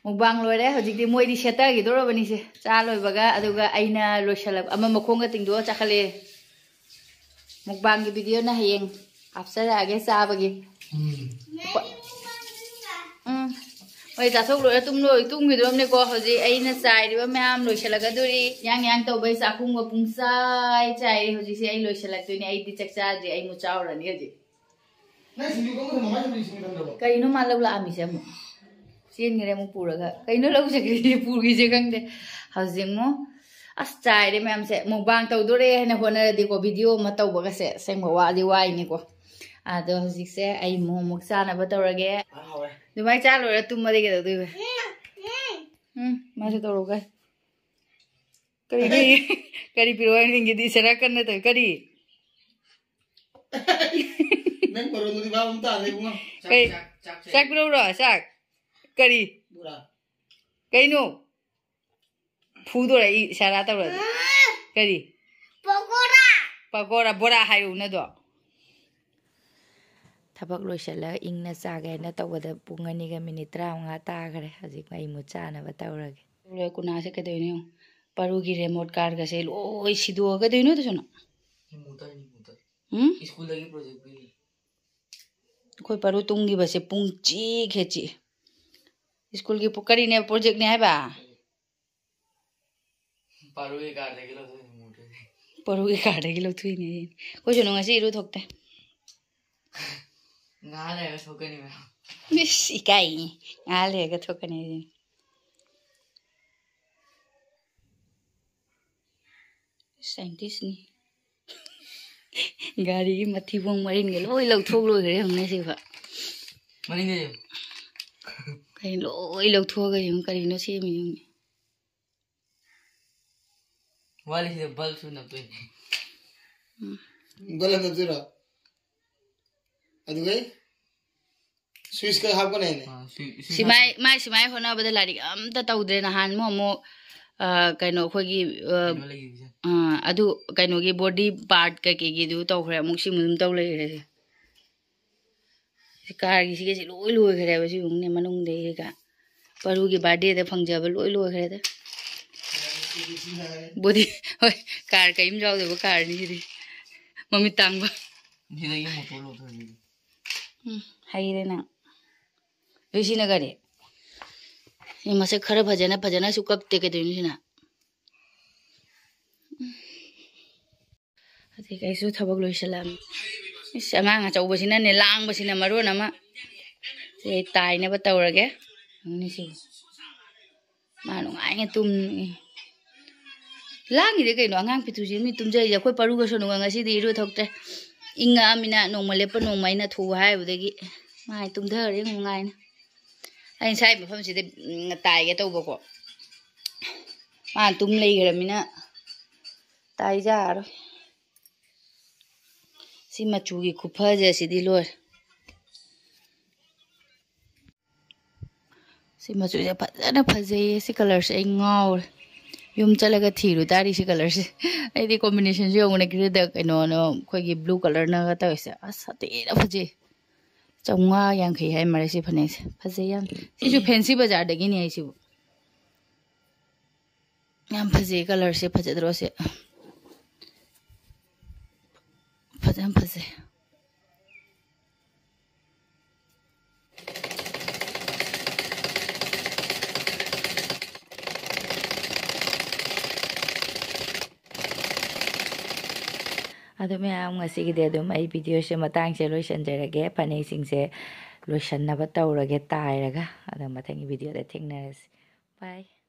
ꯃꯨꯛꯕꯥꯡ ꯂꯣꯏꯔꯦ꯫ ꯍꯧꯖꯤꯛꯇꯤ ꯃꯣꯏꯗꯤ ꯁꯦꯠꯇꯈꯤꯗꯧꯔꯕꯅꯤꯁꯦ, ꯆꯥ ꯂꯣꯏꯕꯒ꯫ ꯑꯗꯨꯒ ꯑꯩꯅ ꯂꯣꯏꯁꯜꯂꯛ-, ꯑꯃ ꯃꯈꯣꯡꯒ ꯇꯤꯡꯗꯣꯛꯑ ꯆꯥꯈꯠꯂꯛꯑꯦ꯫ ꯃꯨꯛꯕꯥꯡꯒꯤ ꯚꯤꯗꯤꯑꯣꯅ ꯍꯌꯦꯡ ꯍꯥꯞꯆꯔꯛꯑꯒꯦ ꯆꯥꯕꯒꯤ꯫ ꯎꯝ꯫ ꯎꯝ꯫ ꯍꯣꯏ, ꯆꯥꯊꯣꯛ ꯂꯣꯏꯔ ꯇꯨꯝ ꯂꯣꯏ-, ꯇꯨꯝꯈꯤꯗ꯭ꯔꯣꯕꯅꯦꯀꯣ꯫ ꯍꯧꯖꯤꯛ ꯑꯩꯅ ꯆꯥꯏꯔꯤꯕ ꯃꯌꯥꯝ ꯂꯣꯏꯁꯤꯜꯂꯛꯀꯗꯣꯔꯤ꯫ ꯌꯥꯡ ꯌꯥꯡ ꯇꯧꯕꯩ ꯆꯥꯛꯈꯨꯝꯒ ꯄꯨꯡ ꯆꯥꯏ ꯆꯥꯏꯔꯤ꯫ ꯍꯧꯖꯤꯛꯁꯦ ꯑꯩ ꯂꯣꯏꯁꯤꯜꯂꯛꯇꯣꯏꯅꯦ꯫ ꯑꯩꯗꯤ ꯆꯥꯛ ꯆꯥꯗ꯭ꯔꯤ꯫ ꯑꯩ ꯑꯃꯨꯛ ꯆꯥꯎꯔꯅꯤ ꯍꯧꯖꯤꯛ꯫ ꯅꯪ ꯁꯤꯡꯖꯨ ꯀꯥꯡꯕꯨꯗ ꯃꯃꯥꯏ ꯁꯨꯝ ꯁꯤꯡꯖꯨ ꯊꯝꯗ꯭ꯔꯕꯣ? ꯀꯩꯅꯣ ꯃꯥ ꯂꯧ ꯂꯥꯛꯑꯝꯃꯤꯁꯦ ꯑꯃꯨꯛ? ꯆꯦꯟꯈ꯭ꯔꯦ ꯑꯃꯨꯛ ꯄꯨꯔꯒ꯫ ꯀꯩꯅꯣ ꯂꯧ ꯆꯠꯈ꯭ꯔꯤꯁꯦ, ꯄꯨꯈ꯭ꯔꯤꯁꯦ ꯈꯪꯗꯦ꯫ ꯍꯧꯖꯤꯛ ꯑꯃꯨꯛ ꯑꯁ ꯆꯥꯏꯔꯦ ꯃꯌꯥꯝꯁꯦ꯫ ꯃꯨꯛꯕꯥꯡ ꯇꯧꯗꯣꯔꯦ ꯍꯥꯏꯅ ꯍꯣꯠꯅꯔꯗꯤꯀꯣ, ꯚꯤꯗꯤꯑꯣ ꯑꯃ ꯇꯧꯕꯒꯁꯦ ꯑꯁꯦꯡꯕ ꯋꯥꯗꯤ ꯋꯥꯏꯅꯤꯀꯣ꯫ ꯑꯗꯣ ꯍꯧꯖꯤꯛꯁꯦ ꯑꯩ ꯃꯣꯃꯣ ꯑꯃꯨꯛ ꯆꯥꯅꯕ ꯇꯧꯔꯒꯦ꯫ ꯐꯖꯅ ꯍꯥꯎꯔꯦ꯫ ꯑꯗꯨꯃꯥꯏꯅ ꯆꯥ ꯂꯣꯏꯔ ꯇꯨꯝꯃꯗꯤ ꯀꯩꯗꯧꯗꯣꯏꯕ? ꯎꯝ, ꯃꯥꯁꯨ ꯇꯧꯔꯛꯑꯣ ꯀꯥꯏ꯫ ꯀꯔꯤ, ꯀꯔꯤ, ꯀꯔꯤ ꯄꯤꯔꯛꯑꯣ ꯍꯥꯏꯅꯣ ꯏꯪꯒꯤꯗꯤ? ꯁꯦꯔꯥ ꯀꯟꯅ ꯇꯧꯏ꯫ ꯀꯔꯤ? ꯅꯪ ꯃꯔꯣꯟꯗꯨꯗꯤ ꯚꯥꯞ ꯑꯃ ꯇꯥꯗꯦ ꯏꯕꯨꯡꯉꯣ꯫ ꯀꯩ? ꯆꯥꯛ, ꯆꯥꯛ, ꯆꯥꯛ ꯆꯥꯛ ꯄꯤꯔꯛꯎꯔꯣ? ꯆꯥꯛ? ꯀꯔꯤ? ꯕꯣꯔꯥ꯫ ꯀꯩꯅꯣ? ꯐꯨꯗꯣꯔꯦ ꯑꯩ ꯏꯁꯥꯔꯥ ꯇꯧꯔꯗꯤ꯫ ꯀꯔꯤ? ꯄꯀꯣꯔꯥ꯫ ꯄꯀꯣꯔꯥ, ꯕꯣꯔꯥ ꯍꯥꯏꯔꯛꯎꯅꯗꯣ꯫ ꯊꯕꯛ ꯂꯣꯏꯁꯤꯜꯂꯒ ꯏꯪꯅ ꯆꯥꯒꯦ ꯍꯥꯏꯅ ꯇꯧꯕꯗ ꯄꯨꯡ ꯑꯅꯤꯒ ꯃꯤꯅꯤꯠ ꯇꯔꯥꯃꯉꯥ ꯇꯥꯈ꯭ꯔꯦ꯫ ꯍꯧꯖꯤꯛ ꯃꯩ ꯃꯨꯠ ꯆꯥꯅꯕ ꯇꯧꯔꯒꯦ꯫ ꯀꯨꯅꯥꯁꯦ ꯀꯩꯗꯧꯔꯤꯅꯣ ꯌꯦꯡꯉꯨ꯫ ꯄꯔꯨꯒꯤ ꯔꯦꯃꯣꯠ ꯀꯥꯔꯒꯁꯦ ꯂꯣꯏ ꯁꯤꯗꯣꯛꯑꯒ ꯀꯩꯗꯧꯔꯤꯅꯣ ꯇꯧꯁꯅꯣ? ꯎꯝ? ꯁ꯭ꯀꯨꯜꯗꯒꯤ ꯄ꯭ꯔꯣꯖꯦꯛ ꯄꯤꯔꯤ꯫ ꯑꯩꯈꯣꯏ ꯄꯔꯨ ꯇꯨꯝꯈꯤꯕꯁꯦ ꯄꯨꯡ ꯆꯤꯛ ꯍꯦꯛ ꯆꯤꯛꯑꯦ꯫ ꯁ꯭ꯀꯨꯜꯒꯤ ꯄꯨ-, ꯀꯔꯤꯅꯦ, ꯄ꯭ꯔꯣꯖꯦꯛꯅꯦ ꯍꯥꯏꯕ? ꯄꯔꯨꯒꯤ ꯀꯥꯔꯗꯒꯤ ꯂꯧꯊꯣꯛꯏꯅꯦ ꯃꯣꯇꯣꯔꯁꯦ꯫ ꯄꯔꯨꯒꯤ ꯀꯥꯔꯗꯒꯤ ꯂꯧꯊꯣꯛꯏꯅꯦ꯫ ꯑꯩꯈꯣꯏꯁꯨ ꯉꯁꯤ ꯏꯔꯨ ꯊꯣꯛꯇꯦ꯫ ꯉꯥꯏꯍꯥꯛ ꯂꯩꯔꯒ ꯊꯣꯛꯀꯅꯤ ꯃꯌꯥꯝ꯫ ꯏꯁ, ꯏꯀꯥꯏ꯫ ꯉꯥꯏꯍꯥꯛ ꯂꯩꯔꯒ ꯊꯣꯛꯀꯅꯤ ꯍꯥꯏꯁꯤꯅꯤ꯫ Scientistꯅꯤ꯫ ꯒꯥꯔꯤꯒꯤ ꯃꯊꯤꯕꯣꯡ ꯃꯔꯤꯟꯒ ꯂꯣꯏ ꯂꯧꯊꯣꯛ ꯂꯣꯏꯈ꯭ꯔꯦ ꯌꯦꯡꯉꯨꯅꯦ ꯁꯤꯕ꯫ ꯃꯅꯤꯡꯗ ꯌꯦꯡꯉꯨ꯫ ꯀꯩꯅꯣ ꯂꯣꯏ ꯂꯧꯊꯣꯛꯑꯒ ꯌꯦꯡꯉꯨ ꯀꯔꯤꯅꯣ ꯁꯦꯝꯃꯤ ꯌꯦꯡꯉꯨꯅꯦ꯫ ꯋꯥꯠꯂꯤꯁꯤꯗ bulbꯁꯨ ꯅꯞꯇꯣꯏꯅꯦ꯫ ꯎꯝ꯫ Bulb ꯅꯞꯇꯣꯏꯔꯣ? ꯑꯗꯨꯒꯩ? Switchꯀ ꯍꯥꯞꯀꯅꯤ ꯍꯥꯏꯅꯦ꯫ ꯑꯥ, swi-, switch ꯁꯤꯃꯥꯏ-, ꯍꯥꯞꯄ-, ꯃꯥꯏ ꯁꯤꯃꯥꯏ ꯍꯣꯠꯅꯕꯗ ꯂꯥꯏꯔꯤꯛ ꯑꯝꯇ ꯇꯧꯗ꯭ꯔꯦ꯫ ꯅꯍꯥꯟꯃꯨꯛ ꯑꯃꯨꯛ, ꯑ, ꯀꯩꯅꯣ ꯑꯩꯈꯣꯏꯒꯤ, ꯑ, ꯀꯩꯅꯣ ꯂꯩꯈꯤꯕꯁꯦ꯫ ꯑ, ꯑꯗꯨ ꯀꯩꯅꯣꯒꯤ body part ꯀꯩꯀꯩꯒꯤꯗꯨ ꯇꯧꯈ꯭ꯔꯦ꯫ ꯑꯃꯨꯛ ꯁꯤꯃꯨꯛ ꯑꯗꯨꯝ ꯇꯧ ꯂꯩꯈ꯭ꯔꯦ꯫ ꯁꯤ carꯒꯤ ꯁꯤꯒꯁꯤ ꯂꯣꯏ ꯂꯣꯏꯈ꯭ꯔꯦꯕ ꯁꯤ ꯌꯦꯡꯉꯨꯅꯦ ꯃꯅꯨꯡꯗꯩ ꯀꯩꯀꯥ꯫ ꯄꯔꯨꯒꯤ birthdayꯗ ꯐꯪꯖꯕ ꯂꯣꯏ ꯂꯣꯏꯈ꯭ꯔꯦꯗ꯫ Body, ꯍꯣꯏ, car ꯀꯔꯤꯝ ꯌꯥꯎꯗꯕ carꯅꯤ ꯁꯤꯗꯤ꯫ ꯃꯃꯤꯠ ꯇꯥꯡꯕ꯫ ꯁꯤꯗꯒꯤ motor ꯂꯧꯊꯣꯛꯑꯁꯤ꯫ ꯎꯝ, ꯍꯩꯔꯦ ꯅꯪ꯫ ꯑꯗꯨ ꯁꯤꯅ ꯀꯔꯤ? ꯁꯤ ꯃꯁꯛ ꯈꯔ ꯐꯖꯅ, ꯐꯖꯅꯁꯨ ꯀꯛꯇꯦ ꯀꯩꯗꯧꯔꯤꯅꯣ ꯁꯤꯅ? ꯑꯗꯩ ꯀꯩꯁꯨ ꯊꯕꯛ ꯂꯣꯏꯁꯤꯜꯂꯛꯑꯕꯅꯤ꯫ ꯏꯁ, ꯑꯉꯥꯡ ꯑꯆꯧꯕꯁꯤꯅꯅꯦ ꯂꯥꯡꯕꯁꯤꯅ ꯃꯔꯣꯟ ꯑꯃ꯫ ꯁꯤ ꯑꯩ ꯇꯥꯏꯅꯕ ꯇꯧꯔꯒꯦ꯫ ꯌꯦꯡꯉꯨꯅꯦ ꯁꯤ꯫ ꯃꯥ ꯅꯨꯡꯉꯥꯏꯅ ꯇꯨꯝꯃꯤ꯫ ꯂꯥꯡꯉꯤꯗꯤ ꯀꯩꯅꯣ ꯑꯉꯥꯡ ꯄꯤꯇ꯭ꯔꯨꯁꯤ ꯃꯤ ꯇꯨꯝꯖꯔꯤꯁꯦ꯫ ꯑꯩꯈꯣꯏ ꯄꯔꯨꯒ ꯁꯣꯅꯨꯒ ꯉꯁꯤꯗꯤ ꯏꯔꯨ ꯊꯣꯛꯇ꯭ꯔꯦ꯫ ꯏꯪꯉꯛꯑꯃꯤꯅ ꯅꯣꯡꯃ ꯂꯦꯞꯄ ꯅꯣꯡꯃ ꯑꯩꯅ ꯊꯨꯕ ꯍꯥꯏꯕꯗꯒꯤ ꯃꯥꯏ ꯇꯨꯝꯊꯔꯦ ꯅꯨꯡꯉꯥꯏꯅ꯫ ꯑꯩ ꯉꯁꯥꯏ ꯃꯐꯝꯁꯤꯗ, ꯎꯝ, ꯇꯥꯏꯒꯦ ꯇꯧꯕꯀꯣ꯫ ꯃꯥ ꯇꯨꯝ ꯂꯩꯈ꯭ꯔꯃꯤꯅ ꯇꯥꯏꯖꯔꯣꯏ꯫ ꯁꯤ ꯃꯆꯨꯒꯤ ꯈꯨꯐꯁꯦ ꯁꯤꯗꯤ ꯂꯣꯏꯔꯦ꯫ ꯁꯤ ꯃꯆꯨꯁꯦ ꯐꯖꯅ ꯐꯖꯩꯌꯦ꯫ ꯁꯤ colourꯁꯦ ꯑꯩ ꯉꯥꯎꯔꯦ꯫ ꯌꯨꯝ ꯆꯠꯂꯒ ꯊꯤꯔꯨ ꯇꯥꯔꯤ ꯁꯤ colourꯁꯦ꯫ ꯑꯩꯗꯤ combinationꯁꯨ ꯌꯦꯡꯉꯨꯅꯦ, greyꯗ ꯀꯩꯅꯣꯅ ꯑꯩꯈꯣꯏꯒꯤ blue colourꯅꯒ ꯇꯧꯔꯤꯁꯦ꯫ ꯑꯁ, ꯁꯥꯊꯤꯅ ꯐꯖꯩ꯫ ꯆꯥꯝꯃꯉꯥ ꯌꯥꯡꯈꯩ ꯍꯥꯏ ꯃꯥꯜꯂꯦ ꯁꯤ ꯐꯅꯦꯛꯁꯦ꯫ ꯐꯖꯩ ꯌꯥꯝ꯫ ꯁꯤꯁꯨ Fancy Bazaarꯗꯒꯤꯅꯦ ꯑꯩꯁꯤꯕꯨ꯫ ꯌꯥꯝ ꯐꯖꯩ colourꯁꯦ, ꯐꯖꯗ꯭ꯔꯣ ꯁꯦ? ꯐꯖ-, ꯌꯥꯝ ꯐꯖꯩ꯫ ꯑꯗꯨ ꯃꯌꯥꯝ, ꯉꯁꯤꯒꯤꯗꯤ ꯑꯗꯨꯝ ꯑꯩ videoꯁꯦ ꯃꯇꯥꯡꯁꯦ ꯂꯣꯏꯁꯤꯟꯖꯔꯒꯦ꯫ ꯐꯅꯦꯛꯁꯤꯡꯁꯦ ꯂꯣꯏꯁꯟꯅꯕ ꯇꯧꯔꯒꯦ ꯇꯥꯏꯔꯒ꯫ ꯑꯗꯣ ꯃꯊꯪꯒꯤ videoꯗ ꯊꯦꯡꯅꯔꯁꯤ꯫ Bye꯫